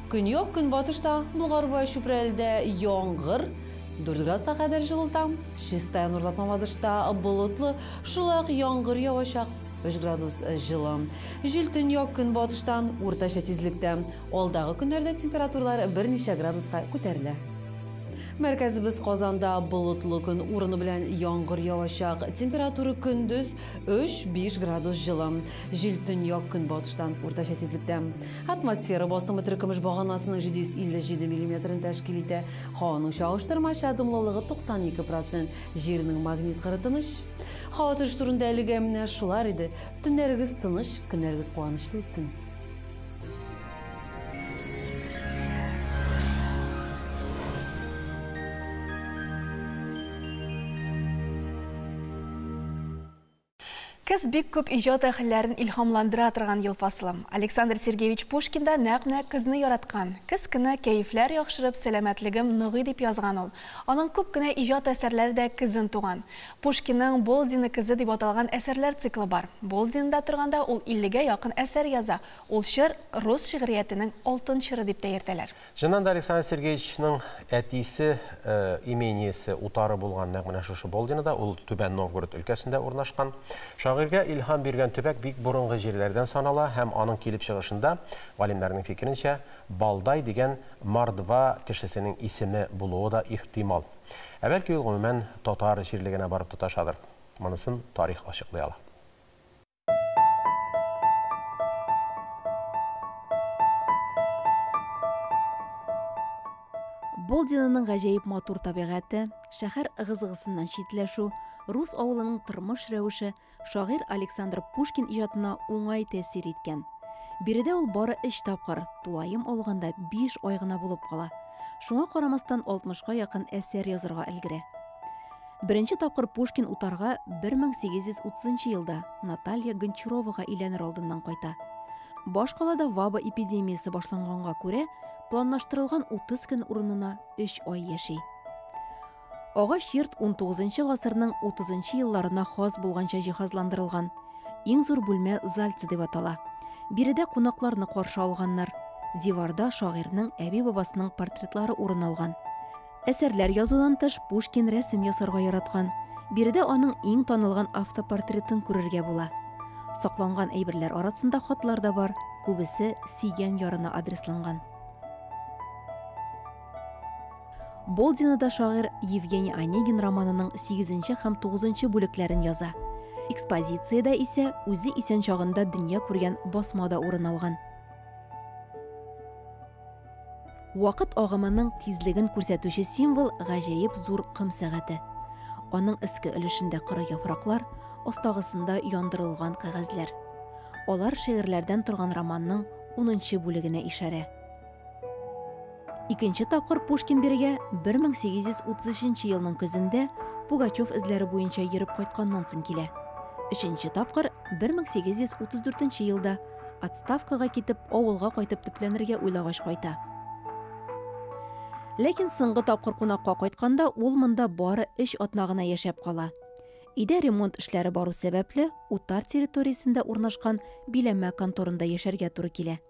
Көньяк көнбатышта Болгар, Чүпрәледә яңгыр, 4 градуска кадәр җылыта. Чистай, Нурлат, Мамадышта болытлы, шулай ук яңгыр явачак, 3 градус җылы. Җил төньяк көнбатыштан уртача тизлектә. Алдагы көннәрдә температуралар берничә градуска күтәрелә. Мәркәзебез Казанда болытлы көн, урыны белән яңгыр явачак. Температура көндез 3-5 градус җылы. Җил төньяк көнбатыштан уртача тизлектә. Атмосфера басымы теркөмеш баганасының 757 миллиметрын тәшкил итә. Һаваның чагыштырмача дымлылыгы 92%. Җирнең магнит кыры тыныч. Һава торышы турында әлегә менә шулар иде. Төннәрегез тыныч, көннәрегез куанычлы үтсен. Көз бик күп иҗат әһелләрен илһамландыра торган ел фасылы. Александр Сергеевич Пушкин да нәкъ менә көзне яраткан. Көз көне кәефләр яхшырып, сәламәтлегем ныгый дип язган ул. Аның күп кенә иҗат әсәрләре дә көзен туган. Пушкинның Болдина көзе дип аталган әсәрләр циклы бар. Болдинда торганда ул 50гә якын әсәр яза. Ул чор рус шигъриятенең алтын чоры дип тә йөртәләр. Чыннан да Александр Сергеевичның әтисе имениесе утары булган нәкъ менә шушы Болдинада, ул Түбән Новгород өлкәсендә урнашкан. Шагыйрьгә илһам биргән төбәк бик борынгы җирләрдән санала һәм аның килеп чыгышында, галимнәрнең фикеренчә, Балдай дигән мордва кешесенең исеме булуы да ихтимал. Ә бәлки ул гомумән татар җирлегенә барып тоташадыр. Монысын тарих ачыклый ала. Болдинаның гаҗәеп матур табигате, шәһәр ыгы-зыгысыннан читләшү, рус авылының тормыш рәвеше шагыйрь Александр Пушкин иҗатына уңай тәэсир иткән. Биредә ул бары 3 тапкыр, тулаем алганда 5 ай гына булып кала. Шуңа карамастан 60-ка якын әсәр язарга өлгерә. Беренче тапкыр Пушкин утарга 1830 елда Наталья Гончаровага өйләнер алдыннан кайта. Башкалада ваба эпидемиясе башланганга күрә, планлаштырылган 30 көн урынына 3 ай яши. Агач йорт 19 гасырның 30 елларына хас булганча җиһазландырылган. Иң зур бүлмә зальца дип атала. Биредә кунакларны каршы алганнар. Диварда шагыйрьнең әби-бабасының портретлары урын алган. Әсәрләр язудан тыш Пушкин рәсем ясарга яраткан. Биредә аның иң танылган автопортретын күрергә була. Сакланган әйберләр арасында хатлар да бар, күбесе сөйгән ярына адресланган. Болдинада шагыйрь Евгений Онегин романының 8 һәм 9 бүлекләрен яза. Экспозициядә исә үзе исән чагында дөнья күргән басма да урын алган. Вакыт агымының тизлеген күрсәтүче символ гаҗәеп зур ком сәгате. Аның өске өлешендә коры яфраклар, астагысында яндырылган кәгазьләр. Алар шигырьләрдән торган романның 10 бүлегенә ишарә. Икенче тапкыр Пушкин бирегә 1833 елның көзендә Пугачев эзләре буенча йөреп кайтканнан соң килә. Өченче тапкыр 1834 елда отставкага китеп авылга кайтып төпләнергә уйлагач кайта. Ләкин соңгы тапкыр кунакка кайтканда ул монда бары 3 атна гына яшәп кала. Өйдә ремонт эшләре бару сәбәпле, утар территориясендә урнашкан биләмә конторында яшәргә туры килә.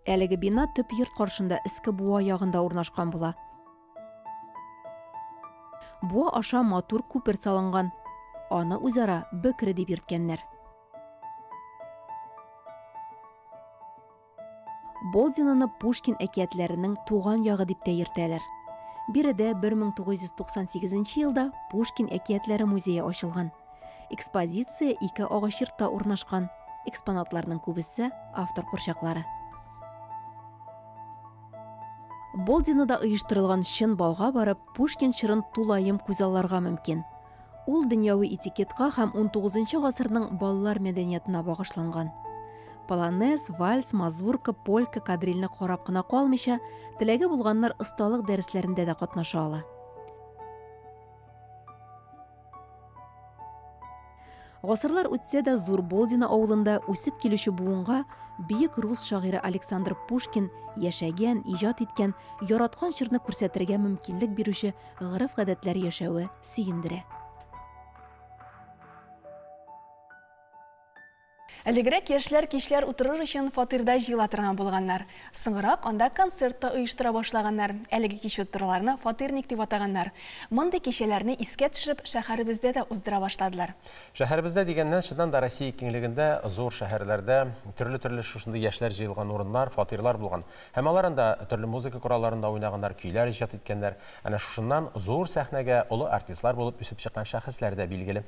Әлеге бина төп йорт каршында өске буа ягында урнашкан була. Буа аша матур күпер салынган. Аны үзара бөкре дип йөрткәннәр. Болдинаны Пушкин әкиятләренең туган ягы дип тә йөртәләр. Биредә 1998 елда Пушкин әкиятләре музее ачылган. Экспозиция ике агач йортта урнашкан. Экспонатларның күбесе автор курчаклары. Болдинода оештырылган чын балга барып, Пушкин чорын тулаем күзалларга мөмкин. Ул дөньяви этикетка һәм 19 гасырның баллар мәдәниятына багышланган. Полонез, вальс, мазурка, полька, кадрильне карап кына калмыйча, теләге булганнар осталык дәресләрендә дә катнаша ала. Гасырлар үтсә дә Зур Болдино авылында үсеп килүче буынга бөек рус шагыйре Александр Пушкин яшәгән, иҗат иткән, яраткан чорны күрсәтергә мөмкинлек бирүче гореф-гадәтләр яшәве сөендерә. Элегрәк яшьләр кичләр утырыр өчен фатирда җыела торган булганнар. Соңрак анда концерт та оештыра башлаганнар. Әлеге кич утыруларны фатирник дип атаганнар. Мондый кичәләрне искә төшереп, шәһәребездә дә уздыра башладылар. Шәһәребездә дигәннән, чыннан да Россия киңлегендә зур шәһәрләрдә төрле-төрле шушындый яшьләр җыелган урыннар, фатирлар булган. Һәм алар анда төрле музыка коралларында уйнаганнар, көйләр иҗат иткәннәр. Әнә шушыннан зур сәхнәгә олы артистлар булып үсеп чыккан шәхесләр дә билгеле.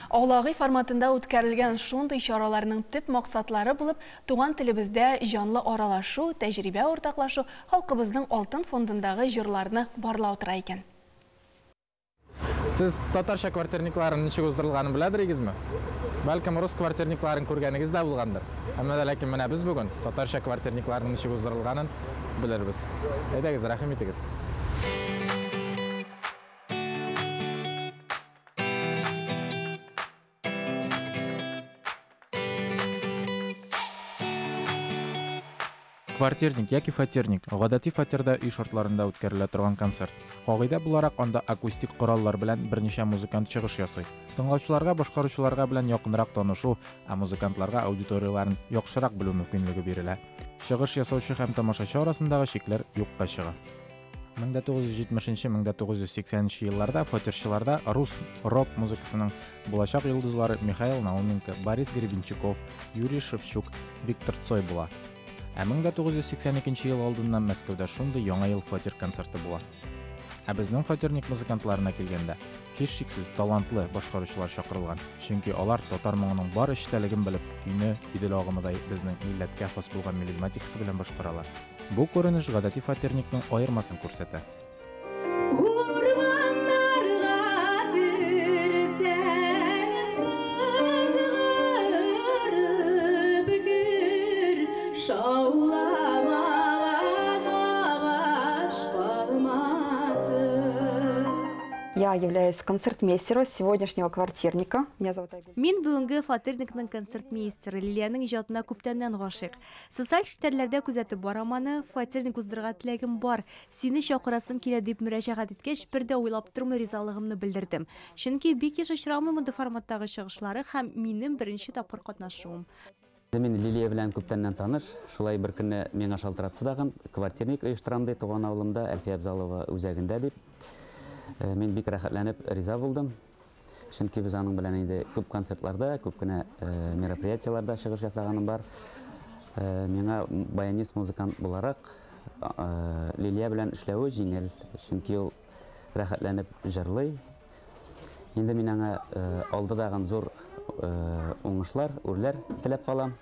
Аулагый форматында үткәрелгән шундый чараларның төп максатлары булып, туган телебездә җанлы аралашу, тәҗрибә уртаклашу, халкыбызның алтын фондындагы җырларны барлау тора икән. Сез татарча квартирникларын ничек уздырылганын беләдер идегезме? Бәлкем рус квартирникларын күргәнегез дә булгандыр. Әмма дә ләкин менә без бүген татарча квартирникларның ничек уздырылганын белербез. Әйдәгез, рәхим итегез. Квартирник яки фатирник гадәти фатирда өй шартларында үткәрелә торган концерт. Кагыйдә буларак, анда акустик кораллар белән берничә музыкант чыгыш ясый. Тыңлаучыларга башкаручыларга белән якынрак танышу, ә музыкантларга аудиторияләрен яхшырак белү мөмкинлеге бирелә. Чыгыш ясаучы һәм тамашачы арасындагы чикләр юкка чыга. 1970-1980 елларда фатирчыларда рус рок музыкасының булачак йолдызлары Михаил Науменко, Борис Гребенщиков, Юрий Шевчук, Виктор Цой була. Ә 1982 ел алдыннан Мәскәүдә шундый яңа ел фатир концерты була. Ә безнең фатирник музыкантларына килгәндә, һичшиксез талантлы башкаручылар чакырылган. Чөнки алар татар моңының бар эчтәлеген белеп, көйне Идел агымыдай безнең милләткә хас булган мелизматикасы белән башкаралар. Бу күренеш гадәти фатирникның аермасын күрсәтә. Урманнарга керсәң, сызгырып кер, шауламаган агач калмасын. Я являюсь концертмейстером сегодняшнего квартирника. Меня зовут Айгуль. Мин бүгенге фатирникның концертмейстеры Лилиянең иҗатына күптәннән гашыйк. Социаль челтәрләрдә күзәтеп барам аны, фатирник уздырырга теләгем бар. Сине чакырасым килә дип мөрәҗәгать иткәч, бер дә уйлап тормый ризалыгымны белдердем. Чөнки бик еш очрамый мондый форматтагы чыгышлары һәм минем беренче тапкыр катнашуым. Мин Лилия белән күптәннән таныш. Шулай бер көнне миңа шалтыратты дагын, квартирник оештырам ди туган авылымда, Әлфия Абзалова үзәгендә дип. Мин бик рәхәтләнеп риза булдым. Чөнки без аның белән инде күп концертларда, күп кенә мероприятиеларда чыгыш ясаганым бар. Миңа баянист музыкант буларак Лилия белән эшләве җиңел, чөнки ул рәхәтләнеп җырлый. Инде мин аңа алдыдагы зур уңышлар, үрләр теләп калам.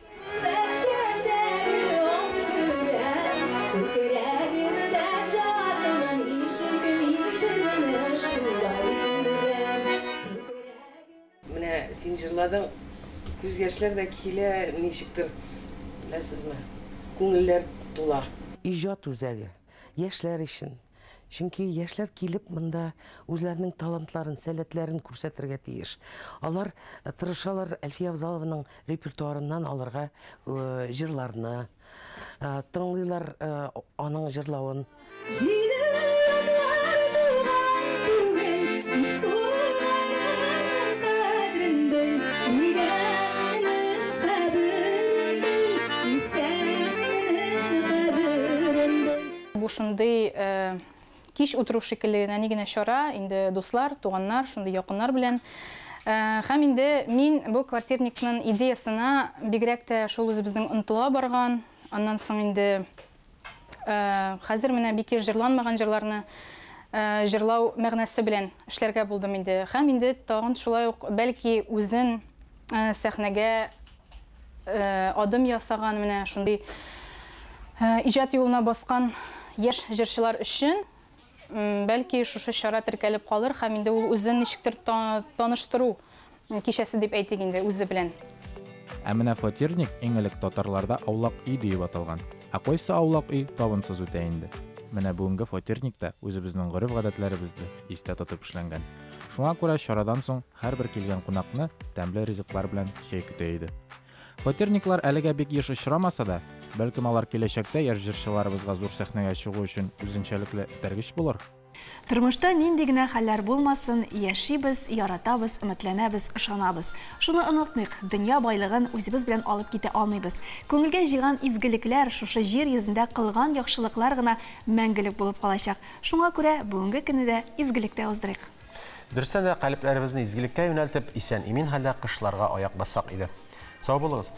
Менә син җырладың, күз яшьләр дә килә, ничектер, беләсезме, күңелләр тула. Иҗат үзәге яшьләр өчен. Чөнки яшьләр килеп монда үзләренең талантларын, сәләтләрен күрсәтергә тиеш. Алар тырышалар Әлфия Авзалованың репертуарыннан алырга җырларны, тыңлыйлар аның җырлавын. шундый кич утыру шикелле нәни генә чара, инде дуслар, туганнар, шундый якыннар белән. Һәм инде мин бу квартирникның идеясына бигрәк тә шул үзебезнең онытыла барган, аннан соң инде хәзер менә бик еш җырланмаган җырларны җырлау мәгънәсе белән эшләргә булдым инде. Һәм инде тагын шулай ук бәлки үзен сәхнәгә адым ясаган менә шундый иҗат юлына баскан яшь җырчылар өчен бәлки шушы чара теркәлеп калыр һәм инде ул үзен ничектер таныштыру кичәсе дип әйтик инде үзе белән. Ә менә фатирник иң элек татарларда аулак өй диеп аталган. Ә кайсы аулак өй табынсыз үтә инде? Менә бүгенге фатирник та үзебезнең гореф-гадәтләребезне истә тотып эшләнгән. Шуңа күрә чарадан соң һәрбер килгән кунакны тәмле ризыклар белән чәй көтә иде. Фатирниклар әлегә бик еш очрамаса да, бәлкем алар киләчәктә яшь җырчыларыбызга зур сәхнәгә чыгу өчен үзенчәлекле этәргеч булыр? Тормышта нинди генә хәлләр булмасын, яшибез, яратабыз, өметләнәбез, ышанабыз. Шуны онытмыйк, дөнья байлыгын үзебез белән алып китә алмыйбыз. Күңелгә җыйган изгелекләр, шушы җир йөзендә кылган яхшылыклар гына мәңгелек булып калачак. Шуңа күрә бүгенге көнне дә изгелектә уздырыйк. Дөрестән дә, калебләребезне изгелеккә юнәлтеп, исән-имин хәлдә кышларга аяк бассак иде. Сау булыгыз!